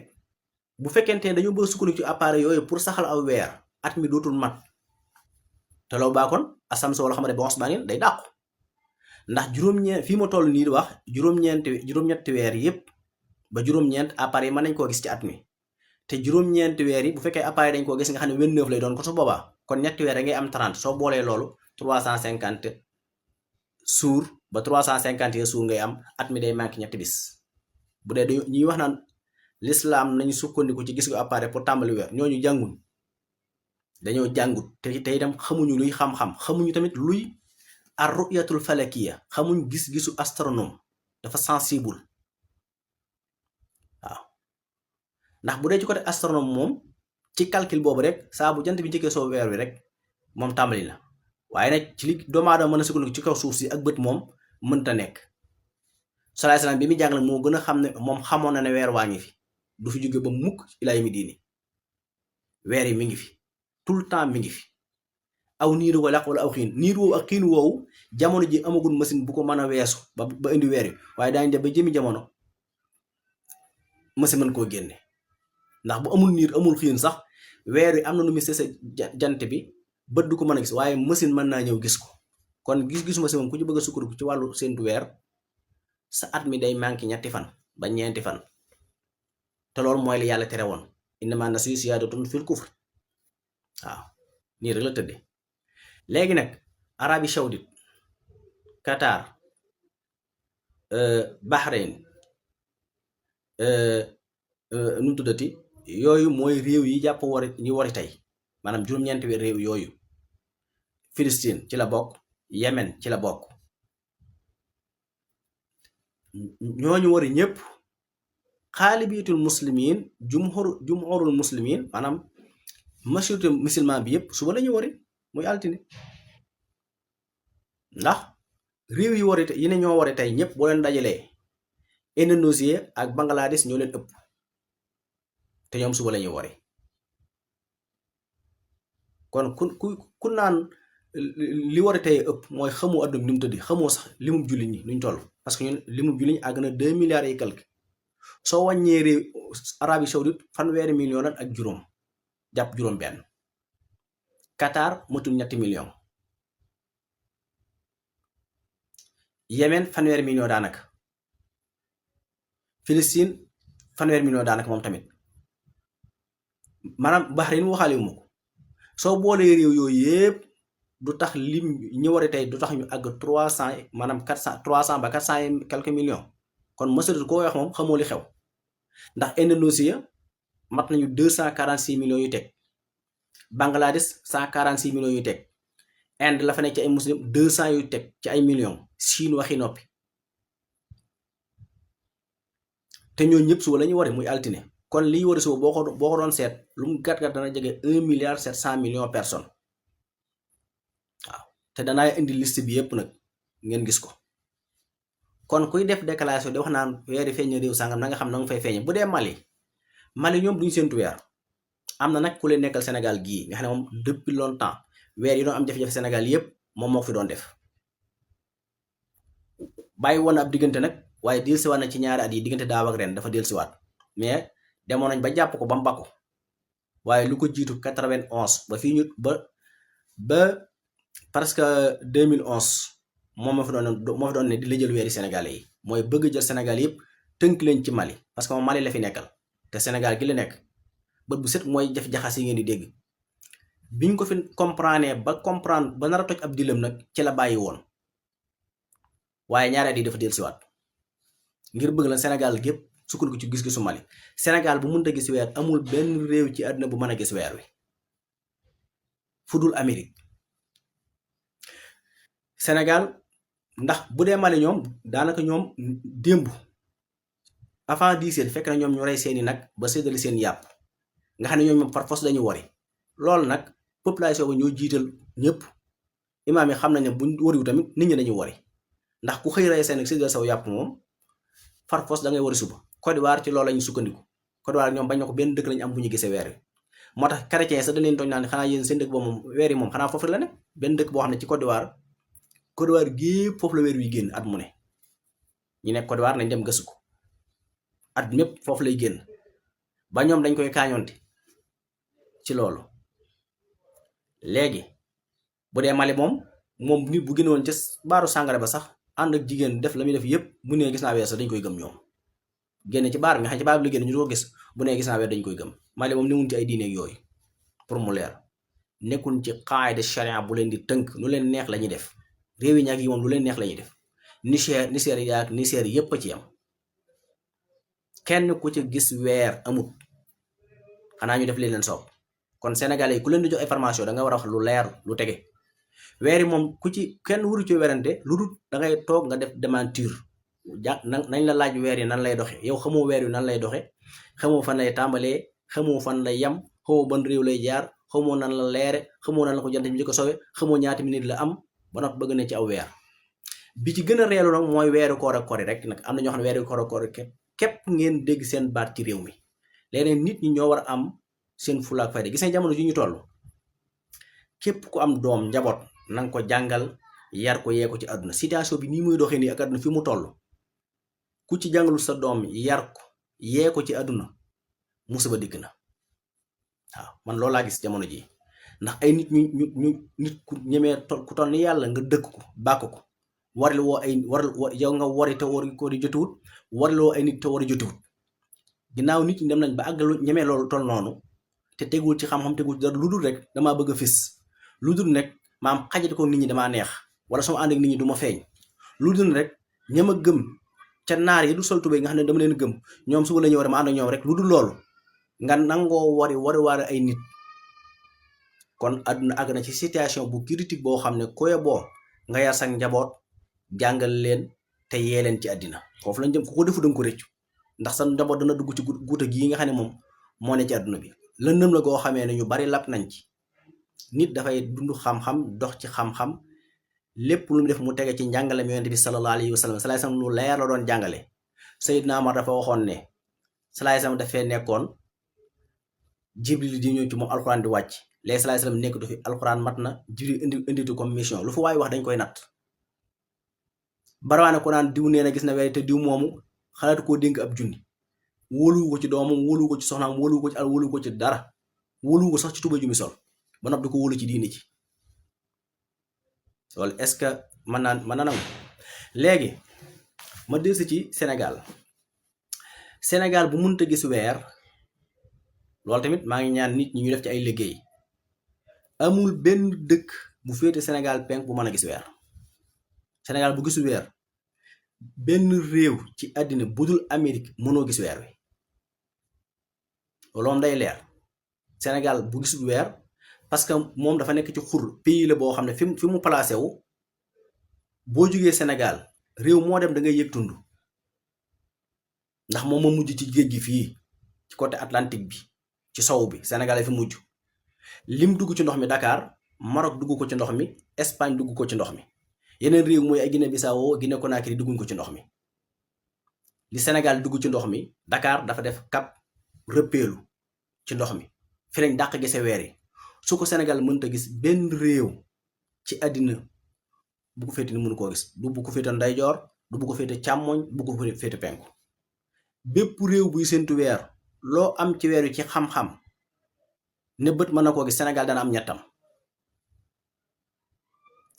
bu fekkente ne dañoo bëgg sukkandiku ci appareil yooyu pour saxal aw weer at mi dootul mat te loolu baakoon asamso wala xam ne ba osmanin day dàqu ndax juróom-ñeent fii ma toll nii di wax juróom-ñetti weer yëpp ba juróom-ñeent appareil yi mën nañ koo gis ci at mi te juróom-ñeenti weer yi bu fekkee appareil dañ koo gis nga xam ne 29 lay doon ko su boobaa kon ñetti weer da ngay am 30 soo boolee loolu 350 suur ba 350 suur ngay am at mi day manqué ñetti bis bu dee dañu ñuy wax naan l'islam nañu sukkandiku ci gis gu appareil pour tàmbali weer ñooñu jànguñ dañoo jàngut te itam xamuñu luy xam-xam xamuñu tamit luy ar ru'yatul falakiya xamuñ gis-gisu astronome dafa sensible waaw ndax bu dee ci côté astronome moom ci calcul boobu rek saa bu jant bi njëkkee soo weer wi rek moom tàmbali na waaye nag ci li doomu aadama mën a sukkandiku ci kaw suuf si ak bët moom mënta nekk salaay salaam bi muy jàngale moo gën a xam ne moom xamoon na ne weer waa ngi fi du fi jóge ba mukk ilaa yawmi diini weer yi mi ngi fi tout le temps mi ngi fi aw niiru wala aw xiin niir woowu ak xiin woowu jamono ji amagul machine bu ko mën a weesu ba indi weer yi waaye daañu dem ba jëmi jamono machine mën koo génne ndax bu amul niir amul xiin sax weer yi am na nu muy sese jant bi bët du ko mën a gis waaye machine mën naa ñëw gis ko kon gis-gisu machine moom ku ci bëgg a sukkandiku ci wàllu séntu weer sa at mi day manqué ñetti fan ba ñeenti fan te loolu mooy li yàlla tere woon innamaa nasiyu ziyaadatun fil kufr waaw nii rek la tëdde léegi nag Arabie Saoudite Qatar Bahreïn nu mu tuddati yooyu mooy réew yi jàpp wari ñu wari tey maanaam juróom-ñeenti réew yooyu Palestine ci la bokk Yemen ci la bokk ñooñu wari ñëpp xaalibiyatul muslimin jumhurul muslimin maanaam majorité musulman bi yëpp suba la ñu wari muy altine ndax réew yi wari yi ne ñoo wari tey ñëpp boo leen dajalee Indonésie ak Bangladesh ñoo leen ëpp te ñoom suba la ñuy wari kon ku naan li wari tey ëpp mooy xamoo adduna bi ni mu tëddi xamoo sax limub jullit ñi nuñ toll parce que ñun limub jullit ñi àgg na 2 milliards et quelque soo wàññee réew Arabie Saoudite fanweeri million ak juróom jàpp juróom benn Qatar matul 3 million Yemen fanweeri million daanaka Palestine fanweeri million daanaka moom tamit maanaam Bahreïn waxaale wu ma ko soo boolee réew yooyu yëpp du tax lim ñu wari tey du tax ñu àgg 300 maanaam 300 ba 400 et quelques millions kon mësatu koo wax moom xamoo li xew ndax Indonésie mat nañu 246 millions yu teg Bangladesh 146 millions yu teg Inde la fa nekk ci ay muslim 200 yu teg ci ay millions Chine waxi noppi te ñooñu ñëpp suba la ñu wari muy altine kon liy wari suba boo ko doon seet lu mu gàtt-gàtt dana jege 1 milliard 700 millions personnes waaw te danaa indi liste bi yëpp nag ngeen gis ko kon kuy def déclaration di wax naan weeri feeñ réew sàngam na nga xam na nga fay feeñe bu dee Mali ñoom duñu séntu weer am na nag ku leen nekkal Sénégal gii nga xam ne moom depuis longtemps weer yi doon am jafe-jafe Sénégal yëpp moom moo ko fi doon def bàyyi woon ab diggante nag waaye dellusiwaat na ci ñaari at yi diggante daaw ak ren dafa dellusiwaat mais demoon nañ ba jàpp ko ba mu bakku waaye lu ko jiitu 91 ba fii ñu ba presque 2011 moom moo fi doon ne di la jël weeri Sénégalais yi mooy bëgg jël Sénégal yëpp tënk leen ci Mali parce que moom Mali la fi nekkal te Sénégal gi la nekk bët bu set mooy def jaxas yi ngeen di dégg biñ ko fi comprendre ba nar a toj ab dilam nag ci la bàyyi woon waaye ñaari at yi dafa dellusiwaat ngir bëgg la Sénégal gépp sukkandiku ci gis-gisu Mali Sénégal bu mënta gis weer amul benn réew ci àdduna bu mën a gis weer wi fudul Amérique Sénégal ndax bu dee Mali ñoom daanaka ñoom démb avant 10 heures fekk na ñoom ñu rey seeni nag ba séddale seen yàpp nga xam ne ñoom par force dañu wari loolu nag population ba ñoo jiital ñëpp imaam yi xam nañ ne buñ wariwu tamit nit ñi dañu wari ndax ku xëy rey seen nag séddale saw yàpp moom par force da ngay wari suba Côte d'Ivoire ci loolu lañu sukkandiku Côte d'Ivoire ñoom bañ na ko benn dëkk lañu am bu ñu gisee weer wi moo tax chrétien sax da leen tooñ naan xanaa yéen seen dëkk boobu moom weer yi moom xanaa foofu la ne benn dëkk boo xam ne ci Côte d'Ivoire gépp foofu la weer wi génn at mu ne ñu nekk Côte d'Ivoire nañ dem gëstu ko at mépp foofu lay génn ba ñoom dañ koy kaañoonte ci loolu léegi bu dee Mali moom nit bu génnoon ca baaru sàngara ba sax ànd ak jigéen def la muy def yëpp bu nee gis naa weer sax dañ koy gëm ñoom génn ci baar bi nga xam ci baar bi la génn ñu doo gis bu nee gis naa weer dañ koy gëm Mali moom newuñ ci ay diine yooyu pour mu leer nekkul ci qaayda sharia bu leen di tënk nu leen neex la ñuy def réew yi ñag yi moom lu leen neex la ñuy def. Nigeria ak Niger yépp a ci yam kenn ku ci gis weer amut xanaa ñu def leen soob kon sénégalais yi ku leen di jox information da nga war a wax lu leer lu tege weer yi moom ku ci kenn waru ci werante lu dul da ngay toog nga def démentir nañ la laaj weer yi nan lay doxe yow xamoo weer yi nan lay doxe xamoo fan lay tàmbalee xamoo fan lay yam xamoo ban réew lay jaar xamoo nan la leere xamoo nan la ko jant bi ko sowe xamoo ñaata minute la am ba noppi bëgg na ci aw weer bi ci gën a reelu nag mooy weeru koor ak kori rek nag am na ñoo xam ne weeru koor ak kori képp ngeen dégg seen baat ci réew mi leneen nit ñi ñoo war a am seen fulaak fayda gis nga jamono ji ñu toll képp ku am doom njaboot na nga ko jàngal yar ko yee ko ci àdduna situation bi nii muy doxee nii ak àdduna fi mu toll ku ci jàngalul sa doom yar ko yee ko ci àdduna musiba dikk na waaw man loolu laa gis jamono ji ndax ay nit nit ku ñemee ku toll ni yàlla nga dëkk ko bàkk ko waril woo ay yow nga wari te war ko di jotuwut wariloo ay nit te war a jotuwut ginnaaw nit ñi dem nañ ba àgg ñemee loolu toll noonu te tegul ci xam-xam tegul ci dara lu dul rek damaa bëgg a fis lu dul nekk maam xajate ko nit ñi damaa neex wala sama ànd ak nit ñi du ma feeñ lu dul rek ñama gëm ca naar yi du sol tubéy nga xam ne dama leen gëm ñoom suba la ñuy war ma ànd ak ñoom rek lu dul loolu nga nangoo wari ay nit kon àdduna àgg na ci situation bu critique boo xam ne koye boo nga yar sa njaboot jàngal leen te yee leen ci àddina foofu lañ jëm ku ko defu danga ko rëccu ndax sa njaboot dana dugg ci guuta gii nga xam ne moom moo ne ci àdduna bi lëndëm la goo xamee ne ñu bari lapp nañ ci nit dafay dund xam-xam dox ci xam-xam lépp lu mu def mu tege ci njàngale mi yonent bi sallallahu alayhi wa sallam salaay sam lu leer la doon jàngale Seydina Omar dafa waxoon ne salaay sam dafee nekkoon Jibril di ñëw ci moom alxuraan di wàcc léegi salaay sam nekkatu fi alxuraan mat na Jibril inditu comme mission lu fa waay wax dañ koy natt barawaane ko naan diw nee na gis na weer te diw moomu xalaatu koo dénk ab junni wóoluwu ko ci doomam wóoluwu ko ci soxnaam wóoluwu ko ci al wóoluwu ko ci dara wóoluwu ko sax ci tuba ju mi sol ba noppi di ko wóolu ci diini ci loolu est-ce que mën na nangu léegi ma dellusi ci Sénégal bu mënta gis weer loolu tamit maa ngi ñaan nit ñi ñu def ci ay liggéey amul benn dëkk bu féete Sénégal penk bu mën a gis weer Sénégal bu gisul weer benn réew ci àddina bu dul Amérique mënoo gis weer wi loolu moom day leer Sénégal bu gisul weer parce que moom dafa nekk ci xur pays la boo xam ne fi mu placé wu boo jógee Sénégal réew moo dem da ngay yëg tund ndax moom moo mujj ci géej gi fii ci côté Atlantique bi ci sow bi Sénégal fi mujj lim dugg ci ndox mi Dakar Maroc dugg ko ci ndox mi Espagne dugg ko ci ndox mi yeneen réew mooy ay Guinée Bissau Guinée Conakry dugguñ ko ci ndox mi li Sénégal dugg ci ndox mi Dakar dafa def cap rëppeelu ci ndox mi fi lañ dàq gise weer yi su ko Sénégal mënta gis benn réew ci àddina bu ko féete ni mënu koo gis du bu ko féete ndeyjoor du bu ko féete càmmoñ bu ko féete penku bépp réew buy séntu weer loo am ci weer wi ci xam-xam ne bët mën na koo gis Sénégal dana am ñettam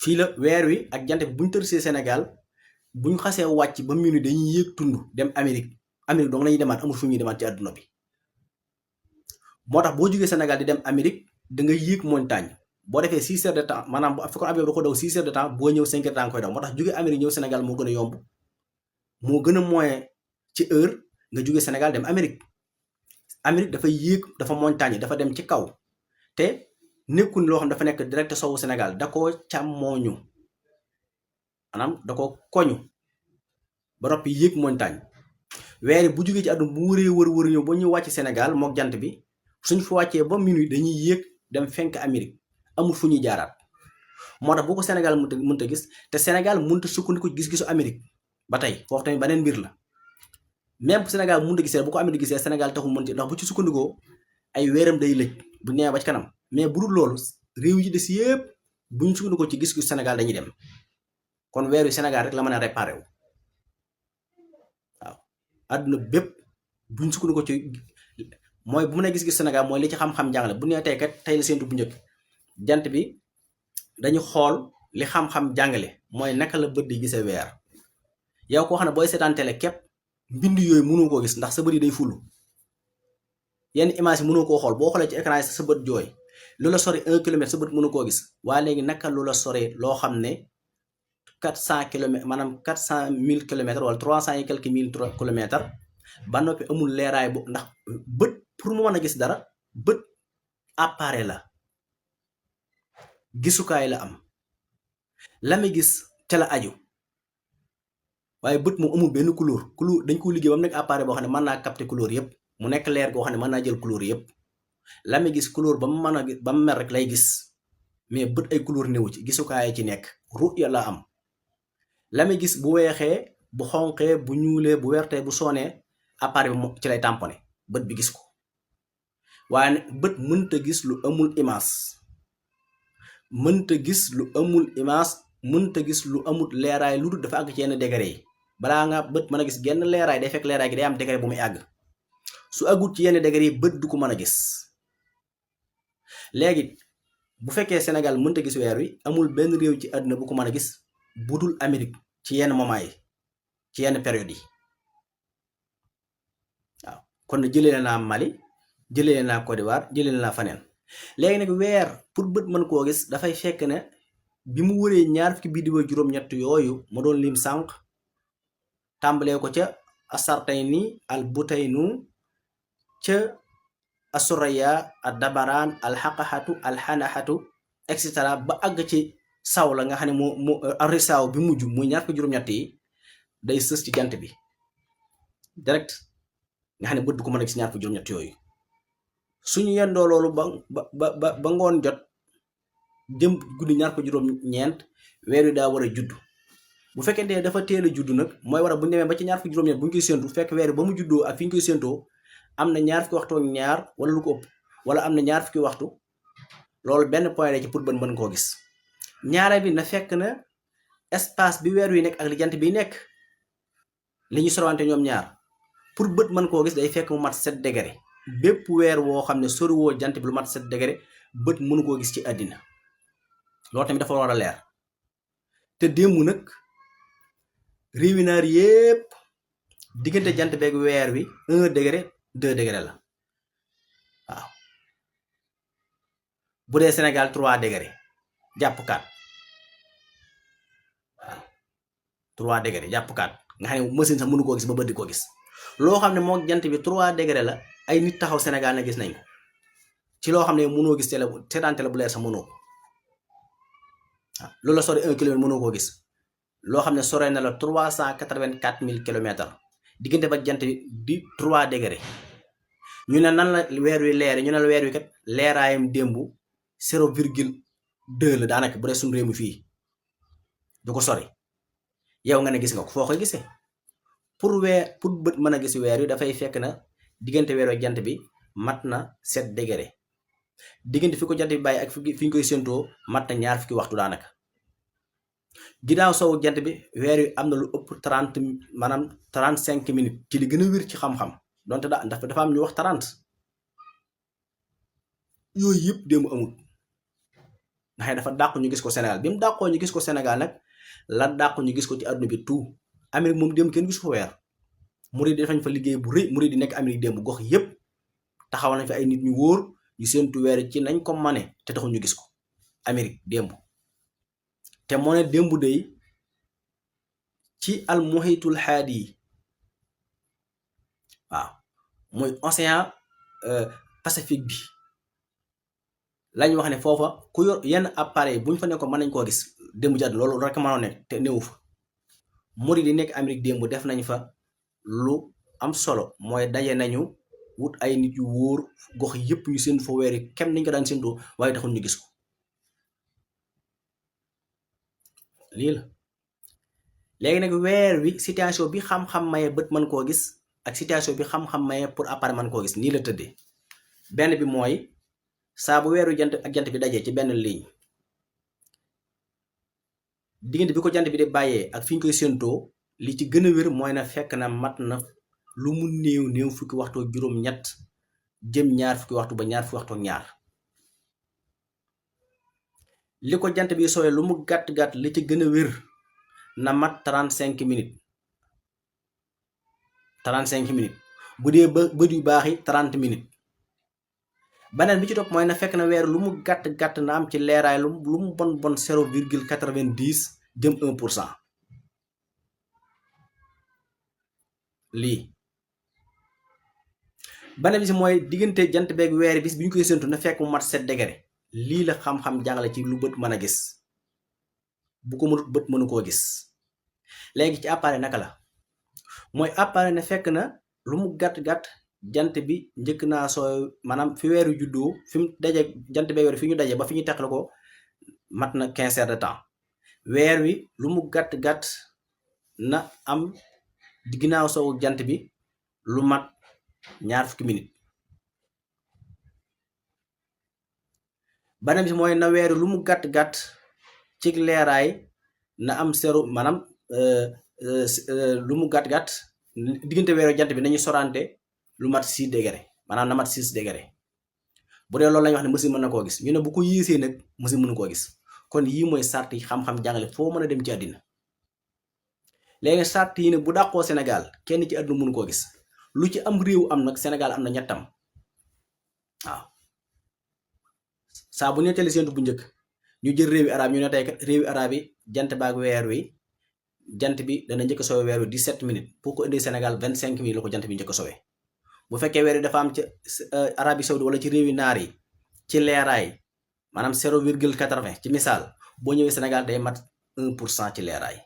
fii la weer wi ak jant bi buñ tërsee Sénégal buñ xasee wàcc ba minuit dañuy yéeg tund dem Amérique donc lañuy demaat amul fu ñuy demaat ci àdduna bi moo tax boo jógee Sénégal di dem Amérique da nga yéeg montagne boo defee 6 heures de temps maanaam bu fekkoon avion da ko daw 6 heures de temps boo ñëw 5 heures de temps koy daw moo tax jógee Amérique ñëw Sénégal moo gën a yomb moo gën a moyen ci heure nga jógee Sénégal dem Amérique dafa yéeg dafa montagne dafa dem ci kaw te nekkul loo xam dafa nekk direct sowu Sénégal da koo càmmooñu maanaam da ko koñu ba noppi yéeg montagne weer bu jógee ci àdduna bu wër ñëw ba ñu wàcc Sénégal mook jant bi suñ fa wàccee ba minuit dañuy yéeg dem fenk Amérique amul fu ñuy jaaraat moo tax boo ko Sénégal mënta gis te Sénégal mënta sukkandiku gis-gisu Amérique ba tey foofu tamit beneen mbir la même bu Sénégal mënta gisee bu ko Amérique gisee Sénégal taxul mën ci ndax bu ci sukkandikoo ay weeram day lëj bu ñëwee ba ci kanam mais bu dul loolu réew yi des yëpp bu ñu sukkandikoo ci gis-gisu Sénégal dañuy dem kon weer wi Sénégal rek la mën a réparé wu waaw àdduna bépp bu ñu sukkandikoo ci mooy bu mu ne gis-gis Sénégal mooy li ci xam-xam jàngale bu nee tey kat tey la séntu bu njëkk jant bi dañu xool li xam-xam jàngale mooy naka la bët di gisee weer yow koo xam ne booy seetaan télé képp mbind yooyu mënoo koo gis ndax sa bët yi day fulu yenn image yi mënoo koo xool boo xoolee ci écran yi sa bët jooy lu la sori 1 kilomètre sa bët mënoo koo gis waaye léegi naka lu la sori loo xam ne 400 kilomètres maanaam 400 000 kilomètres wala 300 et quelques mille kilomètres ba noppi amul leeraay bu ndax bët pour mu mën a gis dara bët appareil la gisukaay la am la muy gis te la aju waaye bët moom amul benn couleur dañ ko liggéey ba mu nekk appareil boo xam ne mën naa capter couleur yëpp mu nekk leer goo xam ne mën naa jël couleur yëpp la muy gis couleur ba mu mën a ba mu mel rek lay gis mais bët ay couleur néew ci gisukaay ci nekk ruya la am la muy gis bu weexee bu xonqee bu ñuulee bu wertee bu soonee appareil bi ci lay tamponné bët bi gis ko waaye bët mënta gis lu amul image mënta gis lu amul image mënta gis lu amul leeraay lu dul dafa àgg ci yenn degré yi balaa nga bët mën a gis genn leeraay day fekk leeraay gi day am degré bu muy àgg su àggut ci yenn degré yi bët du ko mën a gis léegi bu fekkee Sénégal mënta gis weer wi amul benn réew ci àdduna bu ko mën a gis bu dul Amérique ci yenn moment yi ci yenn période yi waaw kon jëlee naa Mali jëlee naa Côte d'Ivoire jëlee naa faneen léegi nag weer pour bët mën koo gis dafay fekk ne bi mu wëree ñaar fukki biddiw ak juróom-ñett yooyu ma doon lim sànq tàmbalee ko ca asartayni al butaynu ca asuraya al dabaraan al xaqaxatu al xanaxatu et cetera ba àgg ci saw la nga xam ne moo arisaaw bi mujj muy ñaar fukki juróom-ñett yi day sës ci jant bi direct nga xam ne bët du ko mën a gis ñaar fukki juróom-ñett yooyu suñu yendoo loolu ba ngoon jot jëm guddi ñaar fukki juróom-ñeent weer wi daa war a judd bu fekkente dafa teel a judd nag mooy war a bu ñu demee ba ci ñaar fukki juróom-ñeent bu ñu koy séentu fekk weer wi ba mu juddoo ak fi ñu koy séentoo am na ñaar fukki waxtu ak ñaar wala lu ko ëpp wala am na ñaar fukki waxtu loolu benn point la ci pour bët mën koo gis ñaareel bi na fekk na espace bi weer wi nekk ak li jant bi nekk li ñu sorwante ñoom ñaar pour bët mën koo gis day fekk mu mat 7 degré bépp weer woo xam ne soriwoo jant bi lu mat 7 degré bët mënu koo gis ci àddina loolu tamit dafa war a leer te démb nag réewi naar yépp diggante jant beeg weer wi 1 degré 2 degré la waaw bu dee Sénégal 3 degré jàpp 4 waaw 3 degré jàpp 4 nga xam ne machine sax mënu koo gis ba bët di koo gis loo xam ne moo jant bi 3 degré la ay nit taxaw Sénégal na gis nañ ko ci loo xam ne mënoo gis télé seetaan télé bu leer sax mënoo ko waaw loolu la sori 1 kilomètre mënoo koo gis loo xam ne sore na la 384 000 kilomètres diggante ba jant bi di 3 degré ñu ne nan la weer wi leere ñu ne la weer wi kat leeraayam démb 0,2 la daanaka bu dee suñu réew mi fii du ko sori yow nga ne gis nga ko foo koy gisee pour bët mën a gis weer wi dafay fekk na diggante weer wi jant bi mat na 7 degré diggante fi ko jant bi bàyyi ak fi ñu koy séentoo mat na ñaar fukki waxtu daanaka ginnaaw sowu jant bi weer wi am na lu ëpp 30 maanaam 35 minutes ci li gën a wér ci xam-xam donte dafa am ñu wax 30 yooyu yëpp démb amul ndax dafa dàqu ñu gis ko Sénégal bi mu dàqoo ñu gis ko Sénégal nag la dàqu ñu gis ko ci àdduna bi tout Amérique moom démb kenn gisu fa weer murid yi defañ fa liggéey bu rëy murid yi nekk Amérique démb gox yëpp taxaw nañ fa ay nit ñu wóor ñu séentu weer ci nañ ko mane te taxul ñu gis ko Amérique démb te moo ne démb day ci al muhitul haadi yi waaw mooy océan Pacifique bi lañ wax ne foofa ku yor yenn appareil bu ñu fa nekkoon mën nañ koo gis démb jàdd loolu rek mënoo nekk te néewu fa murid yi nekk Amérique démb def nañ fa lu am solo mooy daje nañu wut ay nit yu wóor gox yëpp ñu séentu fa weer yi kem nañ ko daan séentoo waaye taxul ñu gis ko lii la léegi nag weer wi situation bi xam-xam maye bët mën koo gis ak situation bi xam-xam maye pour appareil mën koo gis nii la tëddee benn bi mooy saa bu weeru jant ak jant bi dajee ci benn ligne diggante bi ko jant bi di bàyyee ak fi ñu koy séentoo li ci gën a wér mooy na fekk na mat na lu mu néew fukki waxtu ak juróom-ñett jëm ñaar fukki waxtu ba ñaar fukki waxtu ak ñaar li ko jant bi sooyee lu mu gàtt-gàtt li ci gën a wér na mat 35 minutes 35 minutes bu dee bët yu baax yi 30 minutes beneen bi ci topp mooy na fekk na weer lu mu gàtt-gàtt na am ci leeraay lu mu bon 0,90 jëm 1%. lii beneen bi si mooy diggante jant beeg weer bis bi ñu koy séntu na fekk mu mat 7 degré. lii la xam-xam jàngale ci lu bët mën a gis, bu ko mënut bët mënu koo gis. léegi ci appareil naka la mooy appareil ne fekk na lu mu gàtt-gàtt jant bi njëkk naa sooy maanaam fi weeru juddoo fi mu daje jant beeg weer fi ñu daje ba fi ñu teqale ko mat na 15 heures de temps. weer wi lu mu gàtt-gàtt na am ginnaaw soowu jant bi lu mat 20 minutes. beneen bi mooy na weer wi lu mu gàtt-gàtt ci leeraay na am seru maanaam lu mu gàtt-gàtt diggante weeru jant bi nañu sorante lu mat 6 degré maanaam na mat 6 degré. bu dee loolu lañu wax ne machine mën na koo gis, ñu ne bu ko yéesee nag machine mënu koo gis. kon yii mooy sart yi xam-xam jàngale foo mën a dem ci àddina. léegi sart yi nag bu dàqoo Sénégal kenn ci àdduna mënu koo gis. lu ci am réew am nag Sénégal am na ñettam. waaw saa bu nettali séentu bu njëkk ñu jël réewi arab ñu ne tey kat réewi arab yi jant baag weer wi jant bi dana njëkk sowe weer wi 17 minutes pour ko indi Sénégal 25 minutes la ko jant bi njëkk sowe. bu fekkee weer wi dafa am ci Arabie Saoudi wala ci réewi naar yi ci leeraay maanaam 0,80 ci misaal boo ñëwee Sénégal day mat 1% ci leeraay.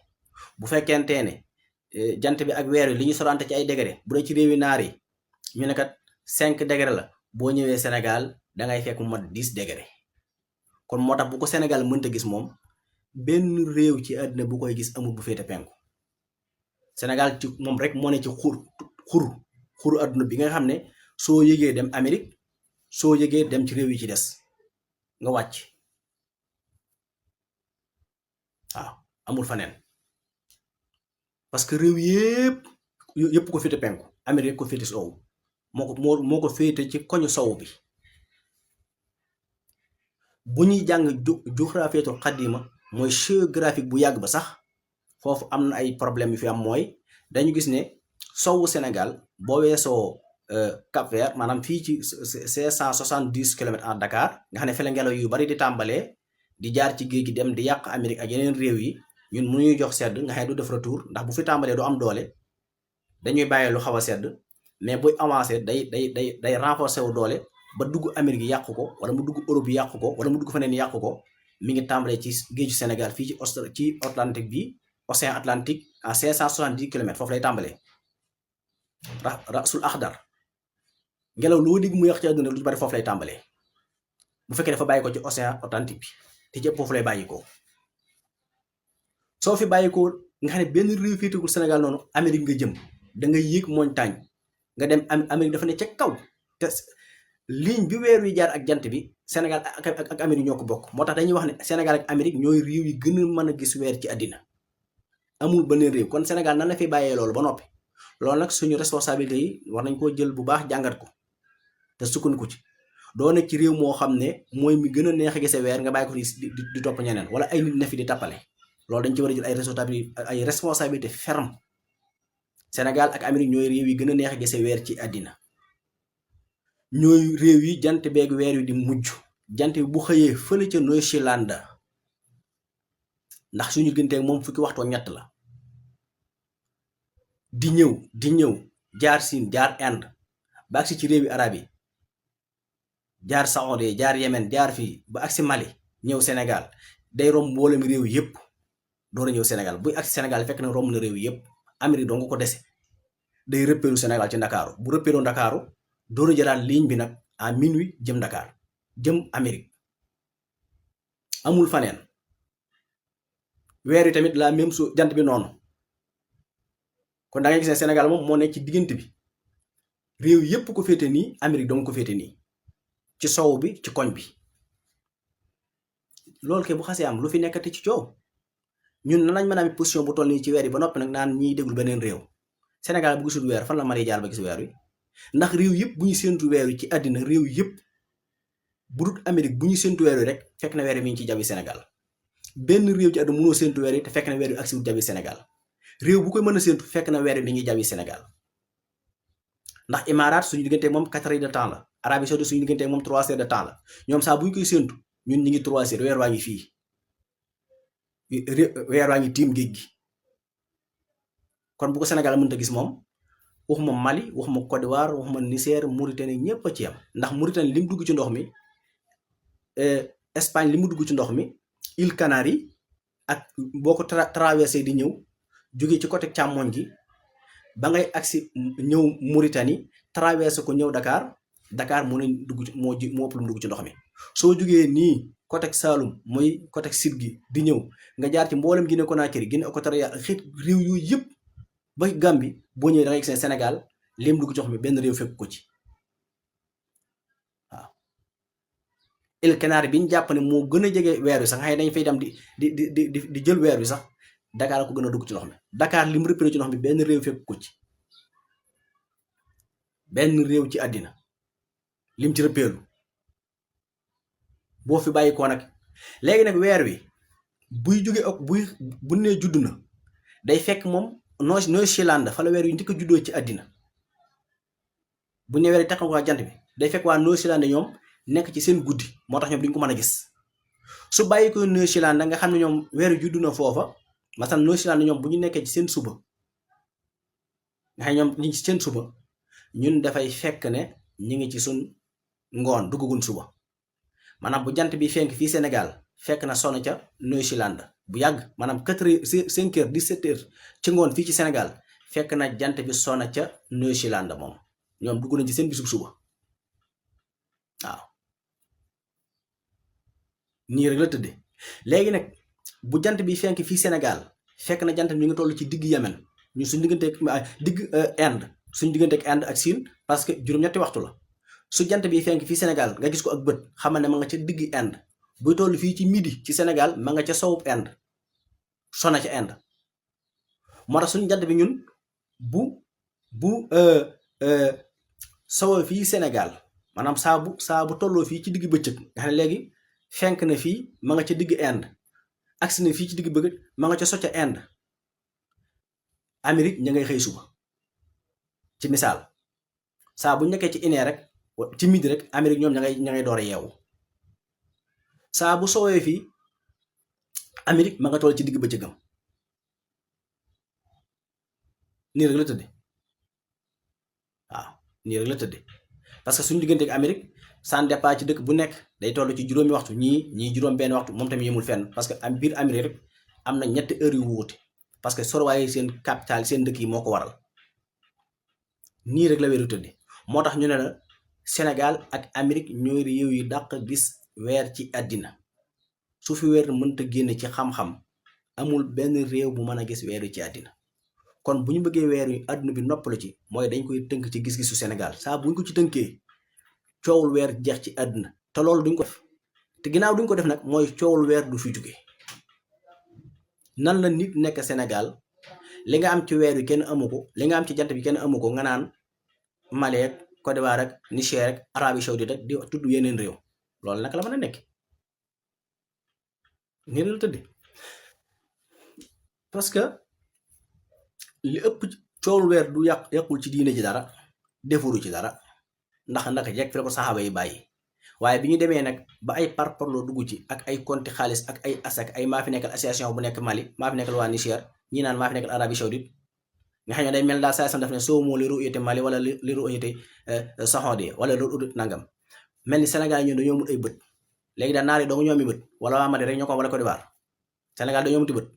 bu fekkente ne jant bi ak weer wi li ñu sorante ci ay degré bu dee ci réewi naar yi ñu ne kat 5 degré la boo ñëwee Sénégal dangay fekk mu mat 10 degré. kon moo tax bu ko Sénégal mënta gis moom benn réew ci àddina bu koy gis amul bu féete penku. Sénégal ci moom rek moo ne ci xuru àdduna bi nga xam ne soo yëgee dem Amérique soo yëgee dem ci réew yi ci des nga wàcc. waaw amul faneen parce que réew yëpp ko féete penku. Amérique ko féete sowu moo ko féete ci koñu sowu bi. bu ñuy jàng géographiyatul xadima mooy géographique bu yàgg ba sax foofu am na ay problème yu fi am. mooy dañu gis ne sowu Sénégal boo weesoo Cap-Vert maanaam fii ci 570 kilomètres en Dakar nga xam ne fële ngelaw yu bari di tàmbalee di jaar ci géej gi dem di yàq Amérique ak yeneen réew yi ñun mu ñuy jox sedd nga xam ne du def retour ndax bu fi tàmbalee du am doole dañuy bàyyee lu xaw a sedd mais buy avancé day renforcer wu doole ba dugg Amérique yi yàqu ko wala mu dugg Europe yi yàqu ko wala mu dugg feneen yàqu ko. mi ngi tàmbalee ci géeju Sénégal fii ci Atlantique bi océan Atlantique à 570 kilomètres foofu lay tàmbalee. Rasul Axdar ngelaw loo digg mu yàq ci àdduna lu bari foofu lay tàmbalee bu fekkee dafa bàyyi ko ci océan Atlantique bi te ci foofu lay bàyyi ko. soo fi bàyyi ko nga xam ne benn réew féetegul Sénégal noonu Amérique nga jëm da nga yéeg montagne nga dem Amérique dafa ne ca kaw te ligne bi weer wi jaar ak jant bi Sénégal ak Amérique ñoo ko bokk. moo tax dañuy wax ne Sénégal ak Amérique ñooy réew yi gën a mën a gis weer ci àddina amul beneen réew. kon Sénégal nan la fi bàyyee loolu ba noppi loolu nag suñu responsabilité yi war nañ koo jël bu baax jàngat ko te sukkandiku ci. doo nekk ci réew moo xam ne mooy mi gën a neex a gisee weer nga bàyyi ko di topp ñeneen wala ay nit na fi di tappale. loolu dañ ci war a jël ay responsabilité ferme. Sénégal ak Amérique ñooy réew yi gën a neex a gisee weer ci àddina. ñooy réew yi jant beeg weer wi di mujj. jant bi bu xëyee fële ca Nouvelle-Zélande ndax suñu digganteeg moom fukki waxtu ak ñett la. di ñëw jaar Siin jaar Inde ba agsi ci réewi arab yi jaar Saoudi jaar Yemen jaar fii ba agsi Mali ñëw Sénégal day romb mboolem réew yëpp door a ñëw Sénégal buy agsi Sénégal fekk na romb na réew yëpp. Amérique doo nga ko dese day rëppeelu Sénégal ci Ndakaaru bu rëppeeloo Ndakaaru door a jëlaat ligne bi nag à minuit jëm Dakar jëm Amérique amul faneen. weer wi tamit la même chose jant bi noonu. kon da ngay gis ne Sénégal moom moo nekk ci diggante bi réew yëpp ko féete nii Amérique doo nga ko féete nii ci sow bi ci koñ bi. loolu kay bu xasee am lu fi nekkati ci coow ñun nan lañ mën a am position bu toll nii ci weer yi ba noppi nag naan ñiy déglu beneen réew. Sénégal bu gisul weer fan la mën a jaar ba gis weer wi ndax réew yëpp bu ñu séntu weer wi ci àddina réew yëpp bu dul Amérique bu ñu séntu weer wi rek fekk na weer wi mi ngi ci jabi Sénégal. benn réew ci àdduna mënoo séntu weer wi te fekk na weer wi agsi wut jabi Sénégal. réew bu koy mën a séntu fekk na weer wi mi ngi jabi Sénégal ndax Imaaraat suñu diggante moom 4 heures de temps la. Arabie Saoudite suñu diggante moom 3 heures de temps la. ñoom saa bu ñu koy séntu ñun ñu ngi 3 heures weer waa ngi fii weer waa ngi tiim géej gi. kon bu ko Sénégal mënta gis moom waxuma Mali waxuma Côte d'Ivoire waxuma Niger Mauritanie ñëpp a ci yam ndax Mauritanie li mu dugg ci ndox mi Espagne li mu dugg ci ndox mi îles Canaries ak boo ko traversé di ñëw jóge ci côté càmmoñ gi ba ngay agsi ñëw Mauritanie traversé ko ñëw Dakar mu ne dugg moo ëpp lu mu dugg ci ndox mi. soo jógee nii côté Saloum mooy côté sud gi di ñëw nga jaar ci mboolem Guinée Conakry Guinée équatoriale xeet réew yooyu yëpp ba Gambie boo ñëwee da ngay gis Sénégal lim dugg ci ndox mi benn réew fekk ko ci waaw. îles Canaries bi ñu jàpp ne moo gën a jege weer wi sax xëy dañ fay dem di jël weer wi sax Dakar ko gën a dugg ci ndox mi. Dakar lim repéré ci ndox mi benn réew fekk ko ci benn réew ci àddina lim ci repéru boo fi bàyyi ko nag léegi nag weer wi buy jóge ak bu nee judd na day fekk moom Nouvelle-Zélande fa la weer yu njëkk a juddoo ci àddina bu ne weer yi taxaw waa jant bi day fekk waa Nouvelle-Zélande ñoom nekk ci seen guddi moo tax ñoom duñ ko mën a gis su bàyyi ko Nouvelle-Zélande nga xam ne ñoom weer yu judd na foofa masalan Nouvelle-Zélande ñoom bu ñu nekkee ci seen suba nga xam ñoom ñu ci seen suba ñun dafay fekk ne ñu ngi ci suñ ngoon duggagun suba maanaam bu jant bi fenk fii Sénégal fekk na sonn ca Nouvelle-Zélande bu yàgg maanaam 5 heures 17 heures ci ngoon fii ci Sénégal fekk na jant bi sonn ca Nouvelle-Zélande moom ñoom dugg nañ ci seen bisub suba waaw nii rek la tëdde léegi nag bu jant bi fenk fii Sénégal fekk na jant bi ñu ngi toll ci digg Yemen ñu suñ digganteeg digg Inde suñ digganteeg Inde ak Siin parce que juróom-ñetti waxtu la su jant bi fenk fii Sénégal nga gis ko ak bët xamal ne ma nga ca digg Inde buy toll fii ci midi ci Sénégal ma nga ca sowub Inde sona ca Inde moo tax suñu jant bi ñun bu sowoo fii Sénégal maanaam saa bu tolloo fii ci digg bëccëg nga xam ne léegi fenk na fii ma nga ca digg Inde agsi na fii ci digg bëgg ma nga ca so ca Inde Amérique ña ngay xëy suba ci misaal saa bu nekkee ci une heure rek ci midi rek Amérique ñoom ña ngay door a yeewu saa bu soowee fii Amérique ma nga toll ci digg bëccëgam nii rek la tëdde waaw nii rek la tëdde parce que suñu diggante ak Amérique ça dépend ci dëkk bu nekk day toll ci juróomi waxtu ñii juróom benn waxtu moom tamit yemul fenn parce que am biir Amérique rek am na ñetti heures yu wuute parce que sorwaaye seen capital seen dëkk yi moo ko waral nii rek la weeru tëdde moo tax ñu ne la Sénégal ak Amérique ñooy réew yu dàq gis weer ci àddina su fi weer mënta génne ci xam-xam amul benn réew bu mën a gis weeru ci àddina kon bu ñu bëggee weer yu àdduna bi noppalu ci mooy dañ koy tënk ci gis-gisu Sénégal saa buñ ko ci tënkee coowul weer jeex ci àdduna te loolu duñ ko def te ginnaaw duñ ko def nag mooy coowul weer du fi jóge nan la nit nekk Sénégal li nga am ci weer wi kenn amu ko li nga am ci jant bi kenn amu ko nga naan Mali ak Côte d'Ivoire ak Niger ak Arabie Saoudite ak di tudd yeneen réew loolu naka la mën a nekk nii la tëdde parce que li ëpp coowul weer du yàqul ci diine ji dara defuru ci dara ndax naka jekk fi la ko saxaaba yi bàyyi waaye bi ñu demee nag ba ay parparloo dugg ci ak ay konti xaalis ak ay asak ay maa fi nekkal association bu nekk Mali maa fi nekkal waa Niger ñi naan maa fi nekkal Arabie Saoudite nga xam ne day mel daal saa sam def ne soo moo li ru'yati Mali wala li ru'yati Saxoodi wala li ru'yati nangam mel ni Sénégal ñun dañoo mut ay bët léegi daal naar yi doo nga ñoomi bët wala waa Mali rek ñoo ko wala Côte d'Ivoire Sénégal dañoo muti bët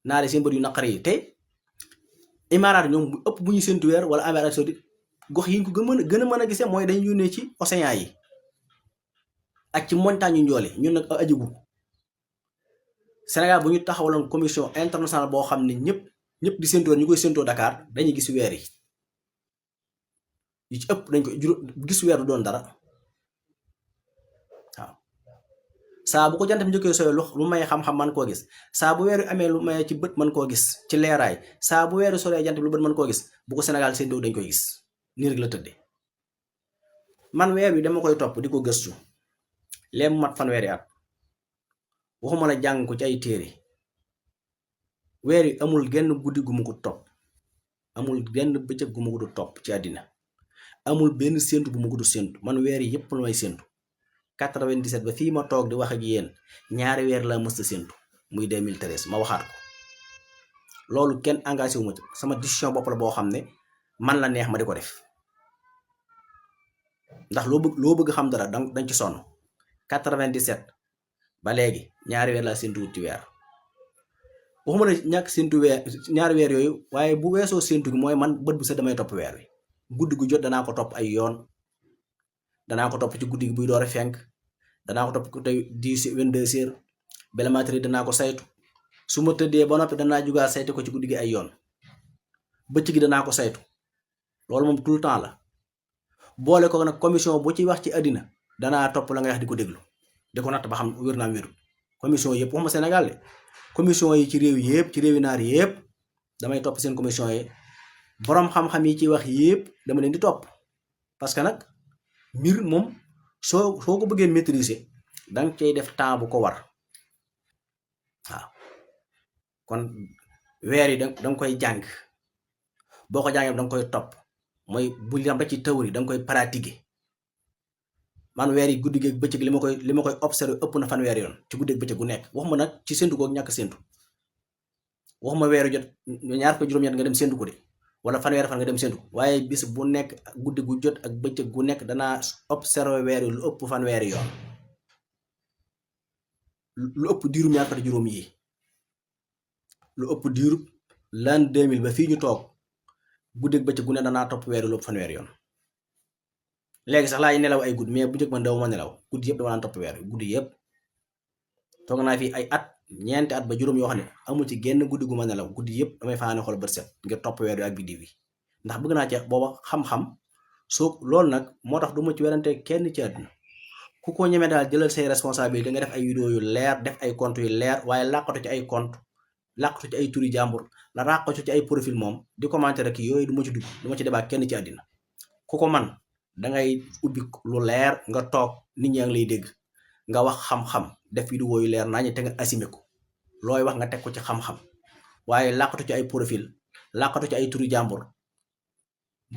naar yi seen bët yu naqari yi te Imaaraat ñoom bu ëpp bu ñu séntu weer wala Arabie Saoudite gox yi ñu ko gën a mën a gisee mooy dañ yónnee ci océan yi ak ci montagne yu njoole ñun nag ajigu Sénégal bu ñu taxawaloon commission internationale boo xam ne ñëpp di séntoo ñu koy séntoo Dakar dañuy gis weer yi ci ëpp dañ ko gis weer du doon dara waaw saa bu ko jant bi njëkkee sooy lu may xam-xam man koo gis saa bu weeru amee lu may ci bët mën koo gis ci leeraay saa bu weeru soree jant bi lu bët mën koo gis bu ko Sénégal séntoo dañ koy gis nii rek la tëddee man weer wi dama koy topp di ko gëstu lee mu mat fanweeri at waxuma la jàng ko ci ay téere weer yi amul genn guddi gu mu ko topp amul genn bëccëg gu mu ko du topp ci àddina amul benn séntu bu mu ko du séntu man weer yi yépp la may séntu 97 ba fii ma toog di wax ak yéen ñaari weer la mës a séntu muy 2013 ma waxaat ko loolu kenn engagé wu ma ci sama décision bopp la boo xam ne man la neex ma di ko def ndax loo bëgg xam dara dañ ci sonn 97 ba léegi ñaari weer laa séntu wut ci weer waxuma la ñàkk séntu weer ñaari weer yooyu waaye bu weesoo séntu gi mooy man bët bu set damay topp weer wi guddi gu jot danaa ko topp ay yoon danaa ko topp ci guddi gi buy door a fenk danaa ko topp tey 10 22 heures bala materi danaa ko saytu su ma tëddee ba noppi danaa jugaat saytu ko ci guddi gi ay yoon bëccëg gi danaa ko saytu loolu moom tout le temps la boole ko nag commission bu ci wax ci àddina danaa topp la nga wax di ko déglu di ko natt ba xam wér naa wérul commission yëpp waxuma Sénégal de commission yi ci réew yëpp ci réewi naar yëpp damay topp seen commission yi boroom xam-xam yi ci wax yëpp dama leen di topp parce que nag mbir moom soo ko bëggee maîtriser danga cay def temps bu ko war waaw kon weer yi danga koy jàng boo ko jàngee danga koy topp mooy bu yam rek ci théorie danga koy pratiquer man weer yi guddi gi ak bëccëg li ma koy observer ëpp na fan weer yoon ci guddi ak bëccëg gu nekk waxuma nag ci séntu ko ak ñàkk séntu waxuma weeru jot ñaar ko juróom-ñett nga dem séntu ko de wala fanweeri fan nga dem séntu waaye bis bu nekk guddi gu jot ak bëccëg gu nekk danaa observer weer yi lu ëpp fanweeri yoon lu ëpp diirum ñaar fukki juróom yi lu ëpp diirub l'an 2000 ba fii ñu toog guddi ak bëccëg gu ne danaa topp weer yi lu ëpp fanweeri yoon léegi sax laay nelaw ay guddi mais bu njëkk man daw ma nelaw guddi yëpp dama naan topp weer yi guddi yëpp toog naa fi ay at ñeenti at ba juróom yoo xam ne amul ci genn guddi gu ma nelaw guddi yëpp damay fanaane xool bët set ngir topp weer wi ak biddiw yi ndax bëgg naa ci booba xam-xam soo loolu nag moo tax du ma ci werante kenn ci àdduna ku ko ñeme daal jëlal say responsabilité nga def ay vidéo yu leer def ay compte yu leer waaye làqatu ci ay compte làqatu ci ay turi jàmbur la ràqatu ci ay profil moom di commenter rek yooyu du ma ci dugg du ma ci débat kenn ci àddina ku ko man dangay ubbi lu leer nga toog nit ñaa ngi lay dégg nga wax xam-xam def vidéo yu leer nañu te nga assumé ko looy wax nga teg ko ci xam-xam waaye làqatu ci ay profil làqatu ci ay turi jàmbur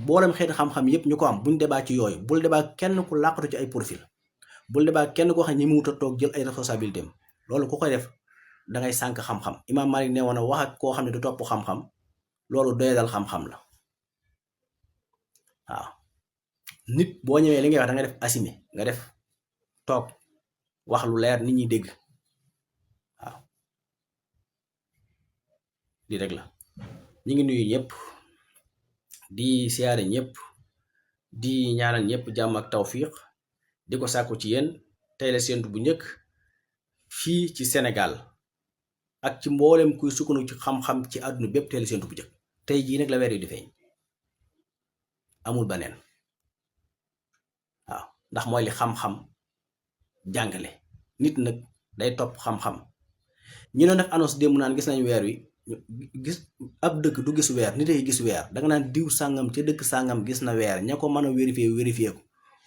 boolem xeeti xam-xam yépp ñu ko am buñ débat ci yooyu bul débat kenn ku làqatu ci ay profil bul débat kenn koo xam ne ñi mu wut a toog jël ay responsabilité am loolu ku koy def dangay sànk xam-xam Imaam Malik ne woon a wax ak koo xam ne du topp xam-xam loolu doyadal xam-xam la waaw nit boo ñëwee li ngay wax da nga def assumé nga def toog wax lu leer nit ñi dégg waaw lii rek la ñu ngi nuyu ñëpp di siyaare ñëpp di ñaanal ñëpp jàmm ak tawfiq di ko sàkku ci yéen tey la séentu bu njëkk fii ci Sénégal ak ci mboolem kuy sukkandiku ci xam-xam ci àdduna bépp tey la séentu bu njëkk tey jii nag la weer yi di feeñ amul baneen waaw ndax mooy li xam-xam jàngale nit nag day topp xam-xam ñi doon def annonce démb naan gis nañ weer wi gis ab dëkk du gis weer nit ay gis weer danga naan diw sàngam ca dëkk sàngam gis na weer ña ko mën a vérifier ko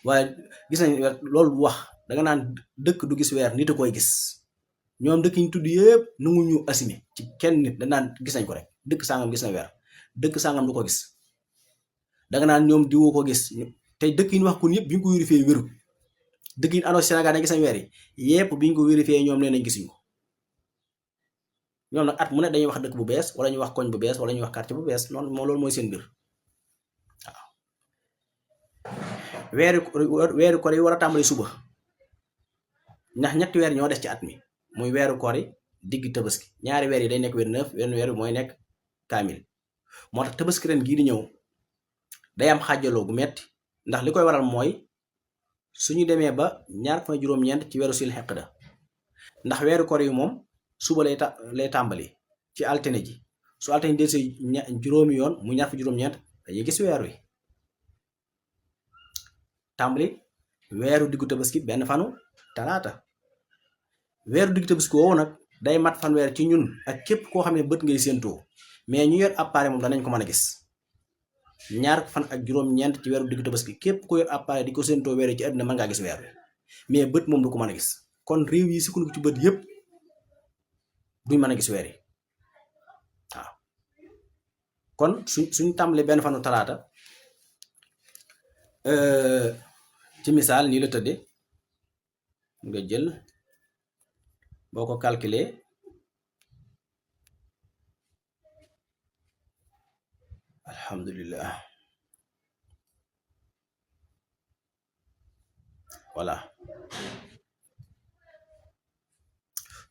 waaye gis nañ weer loolu wax danga naan dëkk du gis weer nit a koy gis ñoom dëkk ñu tudd yëpp nangu ñu assumé ci kenn nit da naan gis nañ ko rek dëkk sàngam gis na weer dëkk sàngam du ko gis danga naan ñoom diwoo ko gis tey dëkk yi ñu wax kon yëpp bi ñu ko vérifié wérul dëkk yi annoncé Sénégal dañ gis nañ weer yi yëpp bi ñu ko vérifié ñoom nee nañ gisuñ ko ñoom nag at mu ne dañuy wax dëkk bu bees wala ñu wax koñ bu bees wala ñuy wax quartier bu bees noonu moom loolu mooy seen mbir waaw weeru koor yi war a tàmbali suba ndax ñetti weer ñoo des ci at mi muy weeru koor yi digg tabaski ñaari weer yi day nekk weer 9 wenn weer bi mooy nekk kaamil moo tax tabaski ren gii di ñëw day am xaajaloo gu metti ndax li koy waral mooy suñu demee ba ñaar fan juróom-ñeent ci weeru sil xeq da ndax weeru koor yi moom suba lay tàmbali ci altine ji su altine del si juróomi yoon mu ñaar fa juróom-ñeent dañuy gis weer wi tàmbali weeru diggu tabaski benn fanu talaata weeru diggu tabaski woowu nag day mat fanweer ci ñun ak képp koo xam ne bët ngay séentoo mais ñu yor appareil moom danañ ko mën a gis ñaar fan ak juróom-ñeent ci weeru diggu tabaski képp ko yor appareil di ko séentoo weer yi ci àddina mën ngaa gis weer wi mais bët moom du ko mën a gis kon réew yi sukkandiku ci bët yépp duñ mën a gis weer yi waaw kon suñ tàmbalee benn fanu talaata ci misaal nii la tëdde nga jël boo ko calculer alhamdulillah voilà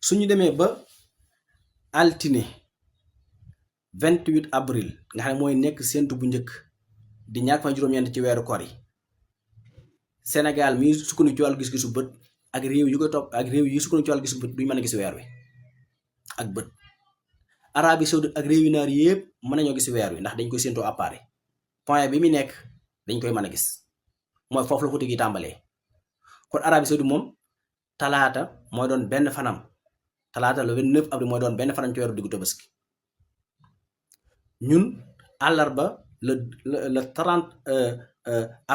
suñu demee ba altine 28 avril nga xam ne mooy nekk séntu bu njëkk di ñaar fan juróom-ñeent ci weeru koor yi Sénégal mi sukkandiku ci wàllu gis-gisu bët ak réew yu ko topp ak réew yi sukkandiku ci wàllu gis-gisu bët duñu mën a gis weer wi ak bët. Arabie Saoudite ak réew yu naar yëpp mën nañoo gis weer wi ndax dañ koy séentoo appareil point bi mu nekk dañ koy mën a gis mooy foofu la xuti gi tàmbalee kon Arabie Saoudite moom talaata mooy doon benn fanam talaata le 29 avril mooy doon benn fanam ci weeru diggu Tabaski ñun àllarba le 30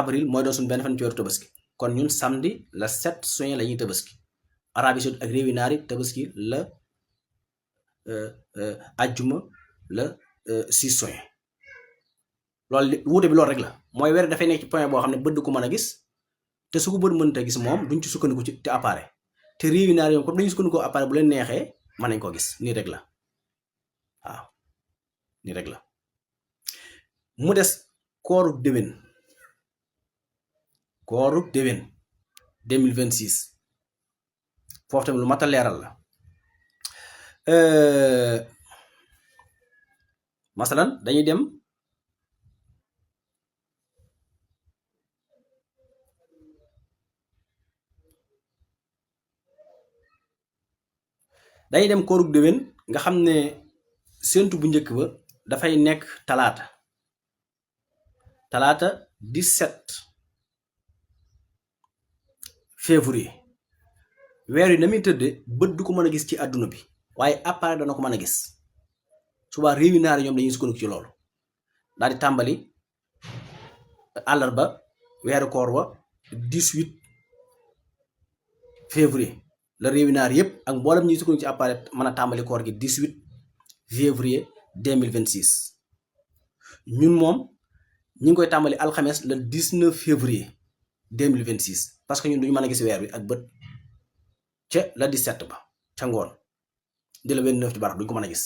avril mooy doon suñu benn fan ci weeru Tabaski kon ñun samedi le 7 juin la ñuy Tabaski Arabie Saoudite ak réew yu naar yi Tabaski la ajjuma la 6 juin loolu wuute bi loolu rek la mooy weer dafay nekk ci point boo xam ne bët du ko mën a gis te su ko bët mënta gis moom duñ ci sukkandiku ci appareil te réew yi naar yoom comme dañuy sukkandiku appareil bu leen neexee mën nañ ko gis nii rek la waaw nii rek la mu des kooru déwén 2026 foofu tamit lu mat a leeral la masalan dañuy dem koorug déwén nga xam ne séntu bu njëkk ba dafay nekk talaata 17 février weer yi na muy tëdde bët du ko mën a gis ci àdduna bi waaye appareil dana ko mën a gis subaa réew yi naar ñoom dañuy sukkandiku ci loolu daal di tàmbali àllarba weeru koor wa 18 février la réew yi naar yëpp ak mboolem ñuy sukkandiku ci appareil mën a tàmbali koor gi 18 février 2026 ñun moom ñi ngi koy tàmbali alxames le 19 février 2026 parce que ñun duñu mën a gis weer bi ak bët ca la 17 ba ca ngoon di la 29 ci barax duñ ko mën a gis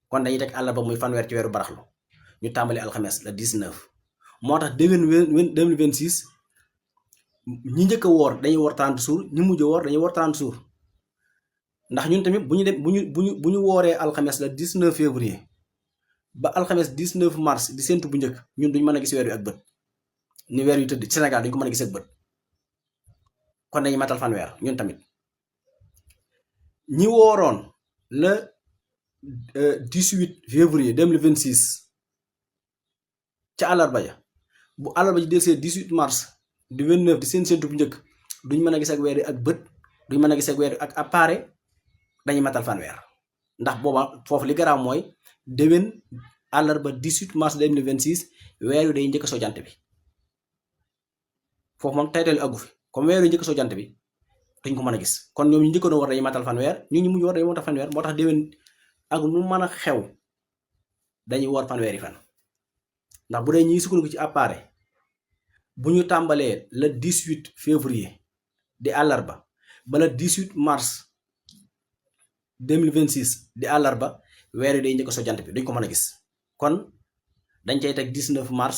kon dañuy teg àllarba muy fanweer ci weeru baraxlu ñu tàmbali alxames la 19 moo tax déwén 2026 ñi njëkk a woor dañuy woor 30 jours ñi mujj a woor dañuy woor 30 jours ndax ñun tamit bu ñu wooree alxames la 19 février ba alxames 19 mars di séntu bu njëkk ñun duñ mën a gis weer wi ak bët ni weer yu tëdd ci Sénégal duñ ko mën a gis ak bët kon dañuy matal fanweer ñun tamit ñi wooroon le 18 février 2026 ca àllarba ja bu àllarba ji desee 18 mars di 29 di seen séntu bu njëkk duñ mën a gis ak weer wi ak bët duñ mën a gis ak weer wi ak appareil dañuy matal fanweer ndax booba foofu li garaaw mooy déwén àllarba 18 mars 2026 weer wi day njëkk soo jant bi foofu moom tayteel aggu fi comme weer wi njëkk soo jant bi duñ ko mën a gis kon ñoom ñu njëkkoon a war dañuy matal fanweer ñu mujj war dañuy matal fanweer moo tax déwén ak lu mën a xew dañuy woor fanweeri fan ndax bu dee ñiy sukkandiku ci appareil bu ñu tàmbalee le 18 février di àllarba ba le 18 mars 2026 di àllarba weer wi day njëkk soo jant bi duñ ko mën a gis kon dañ cay teg 19 mars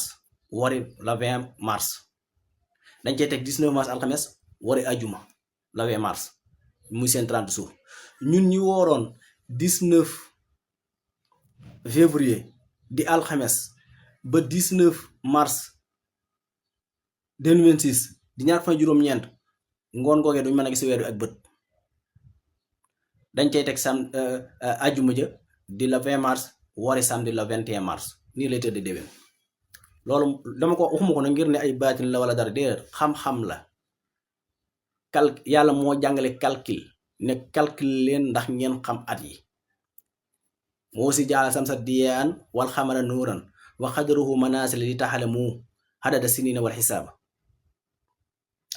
wari la 20 mars dañ cay teg 19 mars alxames wari ajuma la 20 mars muy seen 30 jours ñun ñi wooroon 19 février di alxames ba 19 mars 2026 di ñaar fan juróom-ñeent ngoon googee duñ mën a gis weer wi ak bët dañ cay teg ajuma ja di la 20 mars wari samedi la 21 mars nii lay tëdd déwén loolu dama ko waxuma ko na ngir ne ay baatin la wala dara déedéet xam-xam la yàlla moo jàngale calcul ne calcul leen ndax ngeen xam at yi moo si jaala samsa diyaan wal xamara nuuran wa xadaruhu manasila li taxalamu xadada sinina wal xisaaba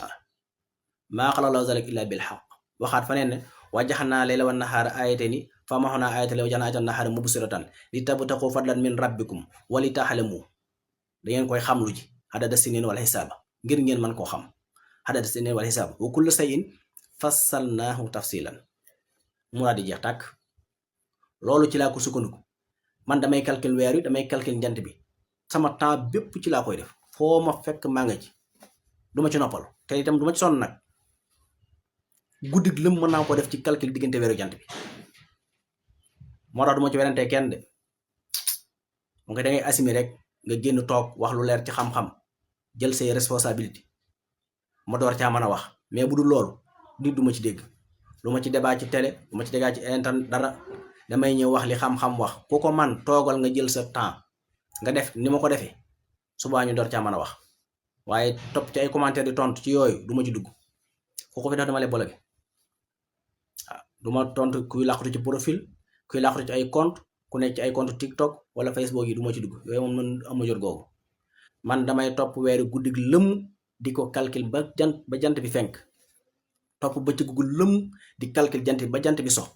waaw maa xala lahu zalik illa bil xaq waxaat fa neen ne wajaxnaa layla wan nahaara ayatayni fa maxnaa ayata layla wa jaxnaa ayatan nahaara mubsiratan li tabtaxu fadlan min rabbikum wa li taxalamu da ngeen koy xam lu ji xadada sinina wal xisaaba ngir ngeen mën koo xam adada sinin wal xisaab wa kulla shay'in fassalnaahu tafsilan mu daal di jeex tàkk. loolu ci laa ko sukkandiku man damay calcul weer wi damay calcul jant bi sama temps bépp ci laa koy def foo ma fekk maa nga ci duma ci noppal te itam duma ci sonn nag guddig lëm mën naa ko def ci calcul diggante weeru jant bi moo tax duma ci werante kenn de mu nga dangay assumer rek nga génn toog wax lu leer ci xam-xam jël say responsabilité ma door caa mën a wax mais bu dul loolu nit du ma ci dégg lu ma ci débat ci télé lu ma ci débat ci internet dara damay ñëw wax li xam-xam wax ku ko man toogal nga jël sa temps nga def ni ma ko defee subaa ñu door caa mën a wax waaye topp ci ay commentaire di tontu ci yooyu du ma ci dugg ku ko fi def dama lay bologe waaw du ma tontu kuy làqatu ci profil kuy làqatu ci ay compte ku nekk ci ay compte TikTok wala Facebook yi du ma ci dugg yooyu moom man am ma jot googu man damay topp weeri guddig lëm di ko calcul ba jant bi fenk topp bëccëg gu lëm di calcul jant bi ba jant bi sox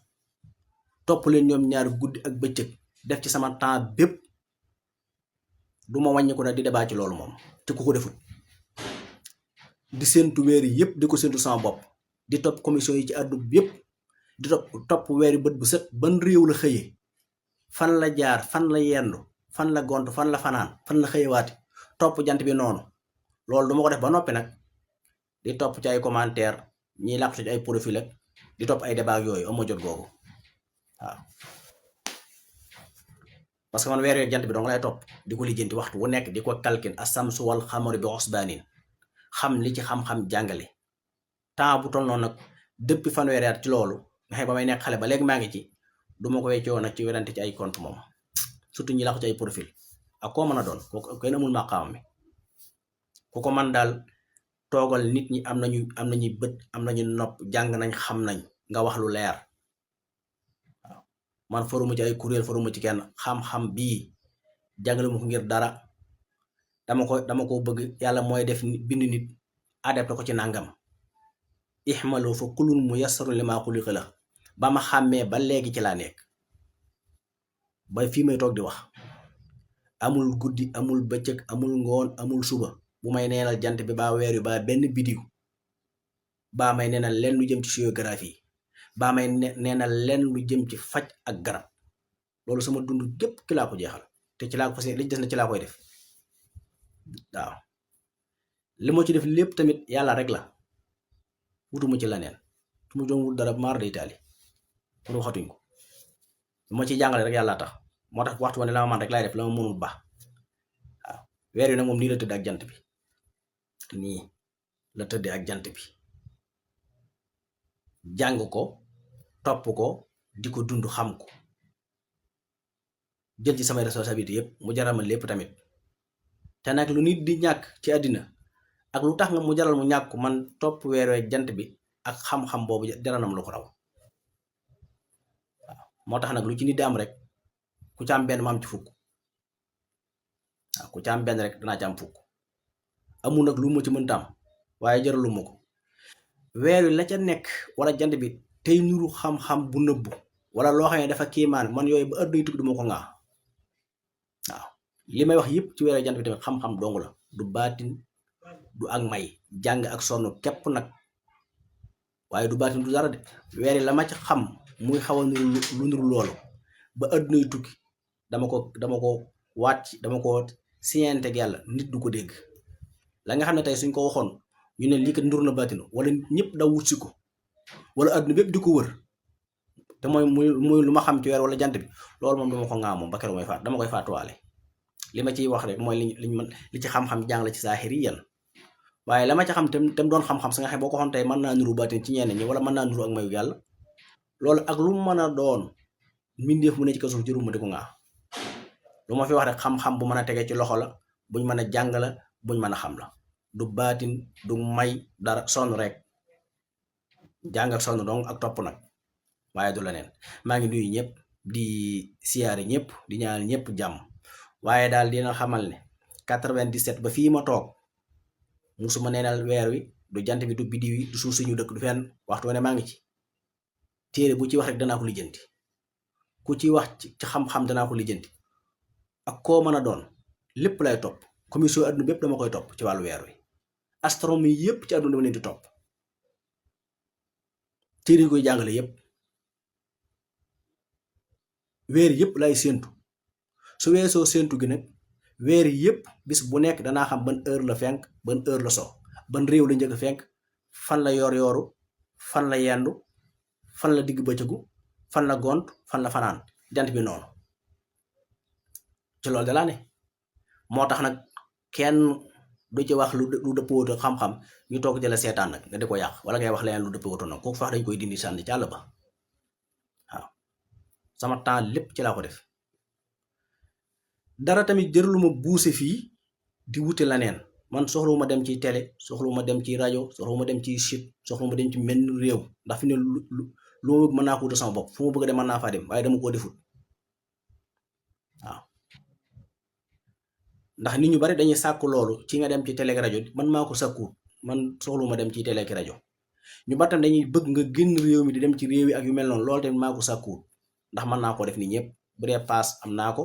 topp leen ñoom ñaari guddi ak bëccëg def ci sama temps bépp du ma wàññi ko nag di débat ci loolu moom te ku ko defut di séentu weer yi yëpp di ko séentu sama bopp di topp commission yi ci àdduna bi yëpp di topp weeri bët bu set ban réew la xëyee fan la jaar fan la yendu fan la gont fan la fanaan fan la xëyewaati topp jant bi noonu loolu duma ko def ba noppi nag di topp ci ay commentaire ñiy làqatu ci ay profil ak di topp ay débat yooyu ama jot googu waaw parce que man weer yooyu jant bi dong lay topp di ko lijjanti waxtu wu nekk di ko calcul as-samsu wal qamaru bi husbaanin xam li ci xam-xam jàngale temps bu toll noonu nag depuis fanweeri at ci loolu nga xam ba may nekk xale ba léegi maa ngi ci duma ko weccoo nag ci werante ci ay compte moom surtout ñi làqatu ci ay profil ak koo mën a doon ko kenn amul maqaam mi ku ko man daal toogal nit ñi am nañu bët am nañu nopp jàng nañ xam nañ nga wax lu leer waaw man faruma ci ay kuréel faruma ci kenn xam-xam bii jàngale mu ko ngir dara dama ko bëgg yàlla mooy def bind nit adapté ko ci nangam ihmalu fa kullun muyassarun limaa xuliqa lahu ba ma xàmmee ba léegi ci laa nekk ba fii may toog di wax amul guddi amul bëccëg amul ngoon amul suba bu may neenal jant bi baa weer wi baa benn bidiw baa may neenal leen lu jëm ci géographie baa may neenal leen lu jëm ci faj ak garab loolu sama dund gépp ki laa ko jeexal te ci laa ko fas li des na ci laa koy def waaw li ma ci def lépp tamit yàlla rek la wutuma ci leneen su ma doon wut dara maar day taali pour waxatuñ ko lu ma ciy jàngale rek yàlla tax moo tax waxtu wane la ma man rek laay def la ma mënul baax waaw weer wi nag moom nii la tëdd ak jant bi nii la tëddee ak jant bi jàng ko topp ko di ko dund xam ko jël ci samay responsabilité yëpp mu jaral ma lépp tamit te nag lu nit di ñàkk ci àddina ak lu tax nga mu jaral mu ñàkk man topp weer wi jant bi ak xam-xam boobu jaral na ma lu ko raw waaw moo tax nag lu ci nit di am rek ku ci am benn ma am ci fukk waaw ku ci am benn rek danaa ci am fukk amul nag lu ma ci mënta am waaye jaralu ma ko weer wi la ca nekk wala jant bi tey nuru xam-xam bu nëbbu wala loo xam ne dafa kiimaan man yooyu ba àdduna tukki du ma ko ŋaa waaw li may wax yëpp ci weer wi jant bi tamit xam-xam dong la du baatin du ak may jàng ak sonn képp nag waaye du baatin du dara de weer yi la ma ci xam muy xaw a nuru lu nuru loolu ba àdduna yu tukki dama ko waat dama ko siñeenteeg yàlla nit du ko dégg la nga xam ne tey suñ ko waxoon ñu ne lii kat ndur na baatin wala ñëpp daw wut si ko wala àdduna bépp di ko wër te muy lu ma xam ci weer wala jant bi loolu moom dama ko ŋaa moom ba keroog may faat dama koy faatuwaale li ma ciy wax rek mooy li ci xam-xam jàng la ci saahiri yan waaye la ma ci xam tam doon xam-xam sa nga xam boo ko xoon tey mën naa nuru baatin ci ñenn ñi wala mën naa nuru ak mayu yàlla loolu ak lu mu mën a doon mbindeef mu ne ci kaw suuf jëru ma di ko ŋaa lu ma fi wax rek xam-xam bu mën a tege ci loxo la buñ mën a jàng la buñ mën a xam la du baatin du may dara sonn rek jàng ak sonn dong ak topp nag waaye du leneen maa ngi nuyu ñëpp di siyaare ñëpp di ñaanal ñëpp jàmm waaye daal dina xamal ne 97 ba fii ma toog musuma neenal weer wi du jant bi du biddiw yi du suuf suñu dëkk du fenn waxtu ne maa ngi ci téere bu ci wax rek danaa ko lijjanti ku ci wax ci xam-xam danaa ko lijjanti ak koo mën a doon lépp lay topp commission adduna bépp dama koy topp ci wàllu weer wi astronomie yépp ci àdduna dama leen di topp téere yi koy jàngale yépp weer yépp lay séentu su weesoo séentu gi nag weer yépp bis bu nekk danaa xam ban heure la fenk ban heure la so ban réew la njëkk fenk fan la yor yooru fan la yendu fan la digg bëccëgu fan la gont fan la fanaan jant bi noonu ci loolu dalaa ne moo tax nag kenn du ci wax lu dëppooto xam-xam ñu toog jëla seetaan nag nga di ko yàq wala ngay wax leneen lu dëppooto nag kooku fax dañ koy dindi sànni ci àll ba waaw sama temps lépp ci laa ko def dara tamit jërluma buuse fii di wute leneen man soxlawuma dem ci télé soxlawuma dem ci rajo soxlawuma dem ci site soxlawuma dem ci menn réew ndax fi ne lu ma bëgg mën naa ko wutal sama bopp fu ma bëgg dem mën naa faa dem waaye dama koo defut waaw ndax nit ñu bari dañuy sàkku loolu ci nga dem ci télé ak rajo man maa ko sàkkuwut man soxlawuma dem ci télé ak rajo ñu battam dañuy bëgg nga génn réew mi di dem ci réew yi ak yu mel noonu loolu tamit maa ko sàkkuwut ndax mën naa koo def nii ñëpp bu dee paas am naa ko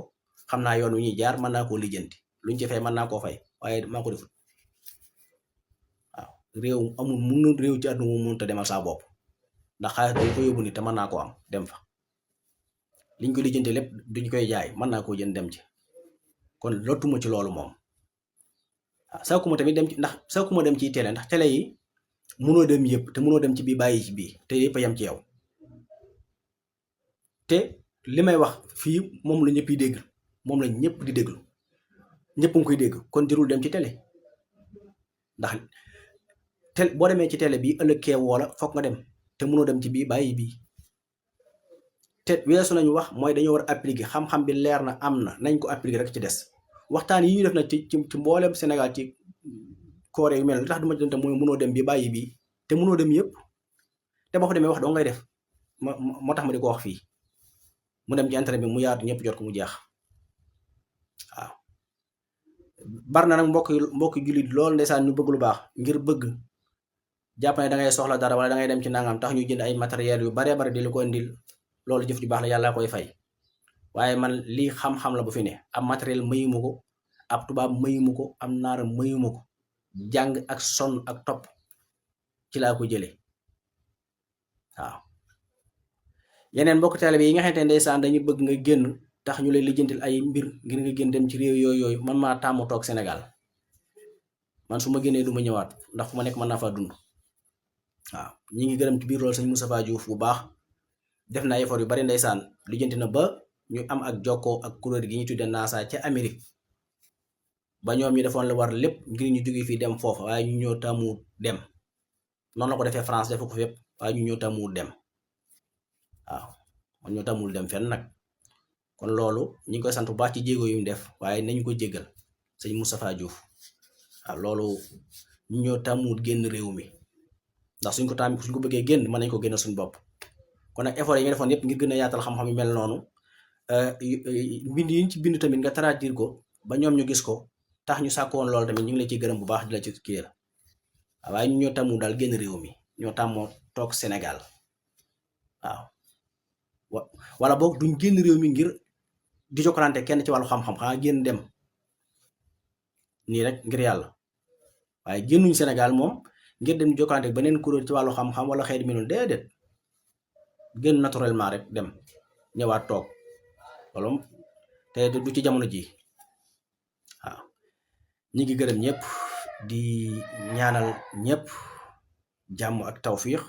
xam naa yoon wi ñuy jaar mën naa koo lijjanti luñ ci fay mën naa koo fay waaye maa ko defut waaw réew amul mun réew ci àdduna mu mënta demal saa bopp ndax xaalis dañ ko yóbbu ni te mën naa koo am dem fa liñ ko lijjanti lépp duñ koy jaay mën naa koo jënd dem ci kon lottuma ci loolu moom saakuma tamit dem ci ndax saakuma dem ci télé ndax télé yi munoo dem yëpp te munoo dem ci bii bàyyi ci bii te yëpp a yem ci yow te li may wax fii moom la ñëpp yi dégg moom la ñëpp di déglu ñëpp nga koy dégg kon jërul dem ci télé ndax télé boo demee ci télé bii ëllëg kee woola foog nga dem te munoo dem ci bii bàyyi bii te weesu nañu wax mooy dañoo war a appliquer xam-xam bi leer na am na nañ ko appliquer rek ci des waxtaan yi ñu def nag ci mboolem Sénégal ci koore yu mel li tax duma dem te mooy munoo dem bi bàyyi bii te munoo dem yëpp te boo fa demee wax doo ngay def moo tax ma di ko wax fii mu dem ci internet bi mu yaatu ñëpp jot ko mu jeex waaw bar na nag mbokk jullit lool ndeysaan ñu bëgg lu baax ngir bëgg jàpp ne da ngay soxla dara wala da ngay dem ci nangam tax ñu jënd ay matériel yu baree bari di lu ko indil loolu jëf ju baax la yàlla koy fay waaye man lii xam-xam la bu fi ne ab matériel mayuma ko ab tubaab mayuma ko am naara mayuma ko jàng ak sonn ak topp ci laa ko jële waaw yeneen mbokk taalibe yi nga xamante ne ndeysaan dañu bëgg nga génn tax ñu lay lijjantil ay mbir ngir nga génn dem ci réew yooyu man maa tàmmu toog Sénégal man su ma génnee du ma ñëwaat ndax fu ma nekk mën naa faa dund waaw ñi ngi gërëm ci biir loolu sëñ Moustapha Diouf bu baax def na effort yu bari ndeysaan lijjanti na ba ñu am ak jokkoo ak kuréel gi ñu tudde NASA ca Amérique ba ñoom ñu defoon la war lépp ngir ñu jóge fii dem foofa waaye ñu ñëw tàmmu dem noonu la ko defee France defu ko fépp waaye ñu ñëw tàmmu dem waaw man ñoo tàmmul dem fenn nag kon loolu ñu ngi koy sant bu baax ci jéego yu mu def waaye nañu ko jéggal sëñ Moustapha Diouf waaw loolu ñu ñoo tàmmul génn réew mi ndax suñ ko bëggee génn mën nañ ko génn suñ bopp kon nag effort yi nga defoon yépp ngir gën a yaatal xam-xam yu mel noonu mbind yi ñu ci bind tamit nga traduire ko ba ñoom ñu gis ko tax ñu sàkkoon loolu tamit ñu ngi la ciy gërëm bu baax di la ci kii la waaye ñu ñoo tàmmu daal génn réew mi ñoo tàmmoo toog Sénégal waaw wala boog duñ génn réew mi ngir di jokkalante kenn ci wàllu xam-xam xanaa génn dem nii rek ngir yàlla waaye génnuñ Sénégal moom ngir dem di jokkalante beneen kuréel ci wàllu xam-xam wala xeet mi noonu déedéet génn naturellement rek dem ñëwaat toog wala te du ci jamono ji waaw ñi ngi gërëm ñëpp di ñaanal ñëpp jàmm ak tawfiix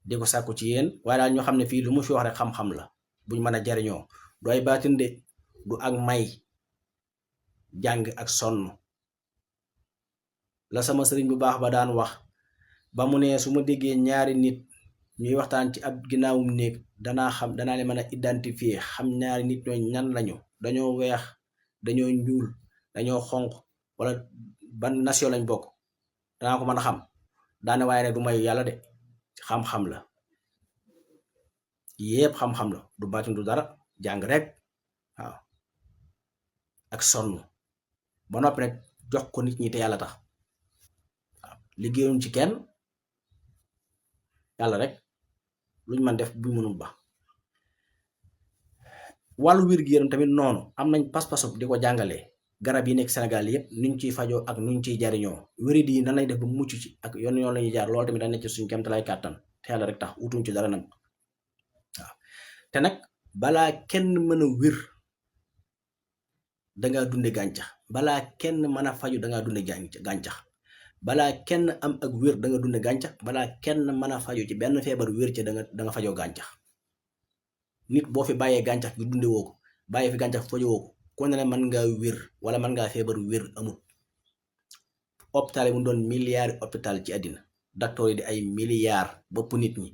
di ko sàkku ci yéen waaye daal ñoo xam ne fii lu mu fi wax rek xam-xam la buñ mën a jariñoo du ay baatin de du ak may jàng ak sonn la sama sëriñ bu baax ba daan wax ba mu ne su ma déggee ñaari nit ñuy waxtaan ci ab ginnaawum néeg danaa leen mën a identifier xam ñaari nit ñooy ñan lañu dañoo weex dañoo ñuul dañoo xonq wala ban nation lañ bokk danaa ko mën a xam daane waaye ne du mayu yàlla de xam-xam la yépp xam-xam la du baatin du dara jàng rek waaw ak sonn ba noppi nag jox ko nit ñi te yàlla tax waaw liggéeyuñ ci kenn yàlla rek luñ mën def buñ mënul ba wàllu wér-gu-yaram tamit noonu am nañ pas-pasu di ko jàngalee garab yi nekk Sénégal yépp nuñ ciy fajoo ak nuñ ciy jariñoo wéri di nan lay def ba mucc ci ak yoon la ñuy jaar loolu tamit dañ nekk ci suñ kemtalaay kàttan te yàlla rek tax utuñ ci dara nag waaw te nag balaa kenn mën a wér dangaa dunde gàncax balaa kenn mën a faju dangaa dunde gàncax balaa kenn am ak wér danga dunde gàncax balaa kenn mën a faju ci benn feebar wér ci danga fajoo gàncax nit boo fi bàyyee gàncax gi dunde woo ko bàyyee fi gàncax fajoo ko ku ne mën ngaa wér wala mën ngaa feebar wér amut hôpital yi mu doon milliards hôpital ci àddina docteur yi di ay milliards bopp nit ñi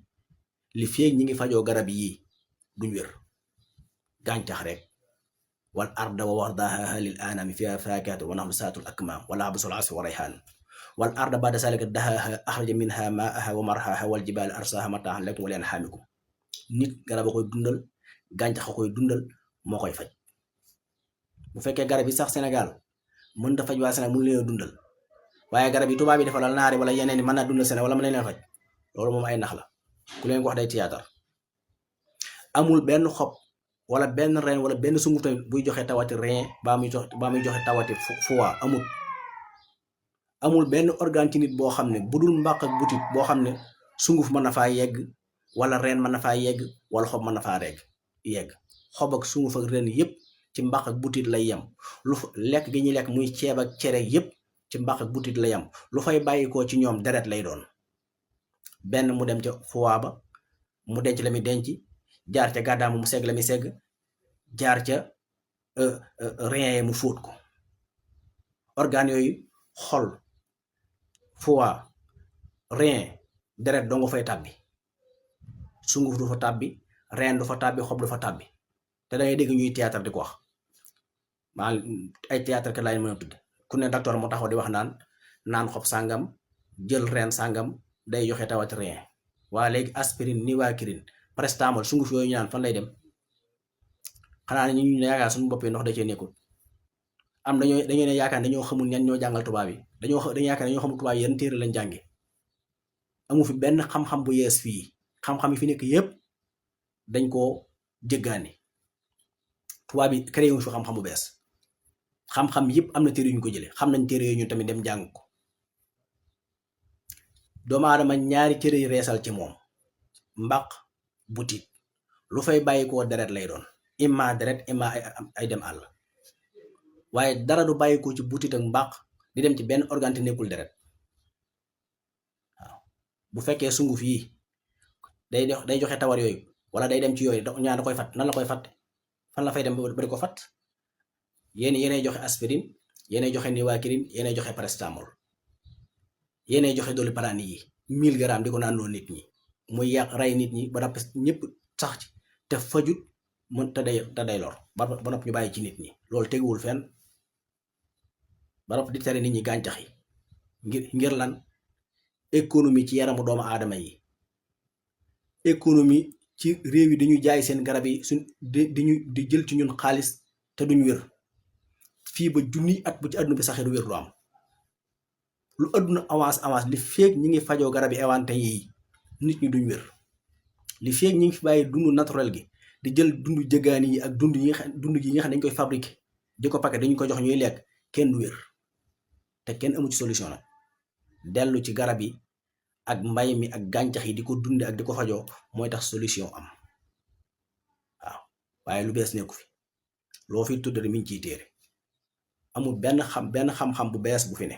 li feeg ñi ngi fajoo garab yii duñ wér gàncax rek wal arda wa wardaha lil anami fiha faakihatu wa naxlu saatul akmaam wala abusul asfi wa rayhaan wal arda ba'da zaalika dahaha axraja minha maaha wa marhaha wal jibaala arsaaha mataahan lakum wa li an'aamikum nit garab a koy dundal gàncax a koy dundal moo koy faj bu fekkee garab yi sax Sénégal mën da faj waa Sénégal mënu leen a dundal waaye garab yi tubaab yi defal naari wala yeneen yi mën naa dundal Sénégal wala mën leen faj loolu moom ay nax la ku leen ko wax day théâtre amul benn xob wala benn reen wala benn sunguf tamit buy joxe tawati rein baa muy joxe tawati foie amul benn organe ci nit boo xam ne bu dul mbàq ak butit boo xam ne sunguf mën na faa yegg wala reen mën na faa yegg wala xob mën na faa yegg xob ak sunguf ak reen yépp ci mbàq ak butit lay yem lu lekk gi ñuy lekk muy ceeb ak cere yépp ci mbàq ak butit lay yem lu fay bàyyikoo ci ñoom deret lay doon benn mu dem ca foie ba mu denc la muy denc jaar ca gàddaam mu segg la muy segg jaar ca rein mu fóot ko organes yooyu xol foie rein deret doo nga fay tàbbi sunguf du fa tàbbi rein du fa tàbbi xob du fa tàbbi te dangay dégg ñuy théâtre di ko wax maa ay théâtre kat laay mën a tudd ku ne docteur mu taxaw di wax naan xob sàngam jël rein sàngam day joxe tawati rein waa léegi aspirine nivaquine paracetamol sunguf yooyu ñu naan fan lay dem xanaa ne ñu yaakaar suñu bopp yi ndox da cee nekkul am dañoo ne yaakaar dañoo xamul ñan ñoo jàngal tubaab yi dañoo yaakaar dañoo xamul tubaab yi yan téere lañ jànge amu fi benn xam-xam bu yees fii xam-xam yi fi nekk yépp dañ koo jéggaani tubaab yi créé wu fi xam-xam bu bees xam-xam yépp am na téere yu ñu ko jëlee xam nañ téere yooyu ñun tamit dem jàng ko doomu aadama ñaari téere yi reesal ci moom mbaq butit lu fay bàyyi koo deret lay doon imma deret imma ay dem àll waaye dara du bàyyi ko ci butit ak mbaq di dem ci benn organe te nekkul deret waaw bu fekkee sunguf yi day joxe tawar yooyu wala day dem ci yooyu ñaan da koy fat nan la koy fatte fan la fay dem ba di ko fat yéenay joxe aspirine yéenay joxe nivaquine yéenay joxe paracetamol yéenay joxe doliprane yi 1000 grammes di ko naan loo nit ñi muy yàq rey nit ñi ba noppi ñëpp sax ci te fajut mën te day lor ba noppi ñu bàyyi ci nit ñi loolu teguwul fenn ba noppi di tere nit ñi gàncax yi ngir lan économie ci yaramu doomu aadama yi économie ci réew yi dañuy jaay seen garab yi di jël ci ñun xaalis te duñ wér fii ba junniy at bu ci àdduna bi saxee du wér lu am lu àdduna avance li feeg ñi ngi fajoo garab yi évante yi nit ñi duñ wér li feeg ñi ngi fi bàyyi dund naturel gi di jël dund jëgaani yi ak dund yi nga xam dañ koy fabriqué di ko paquet dañu ko jox ñuy lekk kenn du wér te kenn amu ci solution nag dellu ci garab yi ak mbay mi ak gàncax yi di ko dunde ak di ko fajoo mooy tax solution am waaw waaye lu bees nekku fi loo fi tudd mi ngi ciy téere amul benn xam-xam bu bees bu fi ne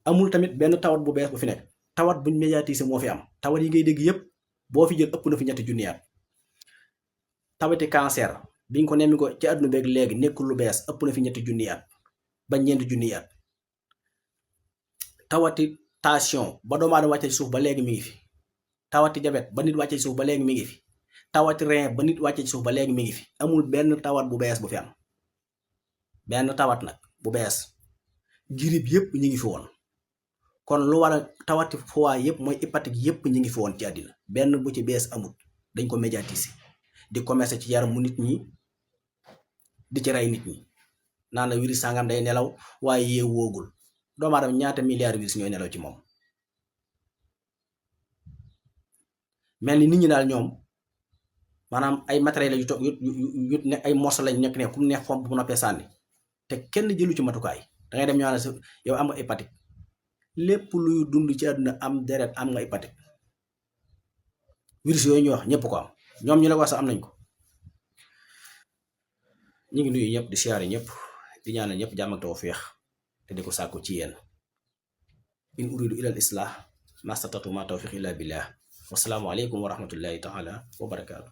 amul tamit benn tawat bu bees bu fi nekk tawat buñ médiatiser moo fi am tawat yi ngay dégg yépp boo fi jël ëpp na fi 3 junni at tawati cancer biñ ko nemmi ko ci àdduna beeg léegi nekkul lu bees ëpp na fi 3 junni at ba 4 junni at tawati tension ba doomu aadama wàcce ci suuf ba léegi mi ngi fi tawati jabet ba nit wàcce ci suuf ba léegi mi ngi fi tawati rein ba nit wàcce ci suuf ba léegi mi ngi fi amul benn tawat bu bees bu fi am benn tawat nag bu bees girib yépp ñi ngi fi woon kon lu war a tawati foie yépp mooy hépatique yépp ñi ngi fi woon ci àddina benn bu ci bees amul dañ ko médiatiser di commercer ci yaramu nit ñi di ci rey nit ñi naan la virus sangam day nelaw waaye yee woogul doomu aadama ñaata milliards virus ñooy nelaw ci moom mel ni nit ñi daal ñoom maanaam ay matériel yu ne ay morceau lañ nekk ne kum neex fomp bu noppee sànni te kenn jëlu ci matukaay da ngay dem ñu naan yow am nga hépatite lépp luy dund ci àdduna am deret am nga hépatite virus yooyu ñu wax ñëpp ko am ñoom ñu la wax sax am nañ ko. ñu ngi nuyu ñëpp di siyaare ñëpp di ñaanal ñëpp jàmm ak tawfeex te di ko sàkku ci yéen in uridu ila al islah mastatatu ma tawfiq illa billah wasalaamu aleykum wa rahmatullahi taala wa barakaatu.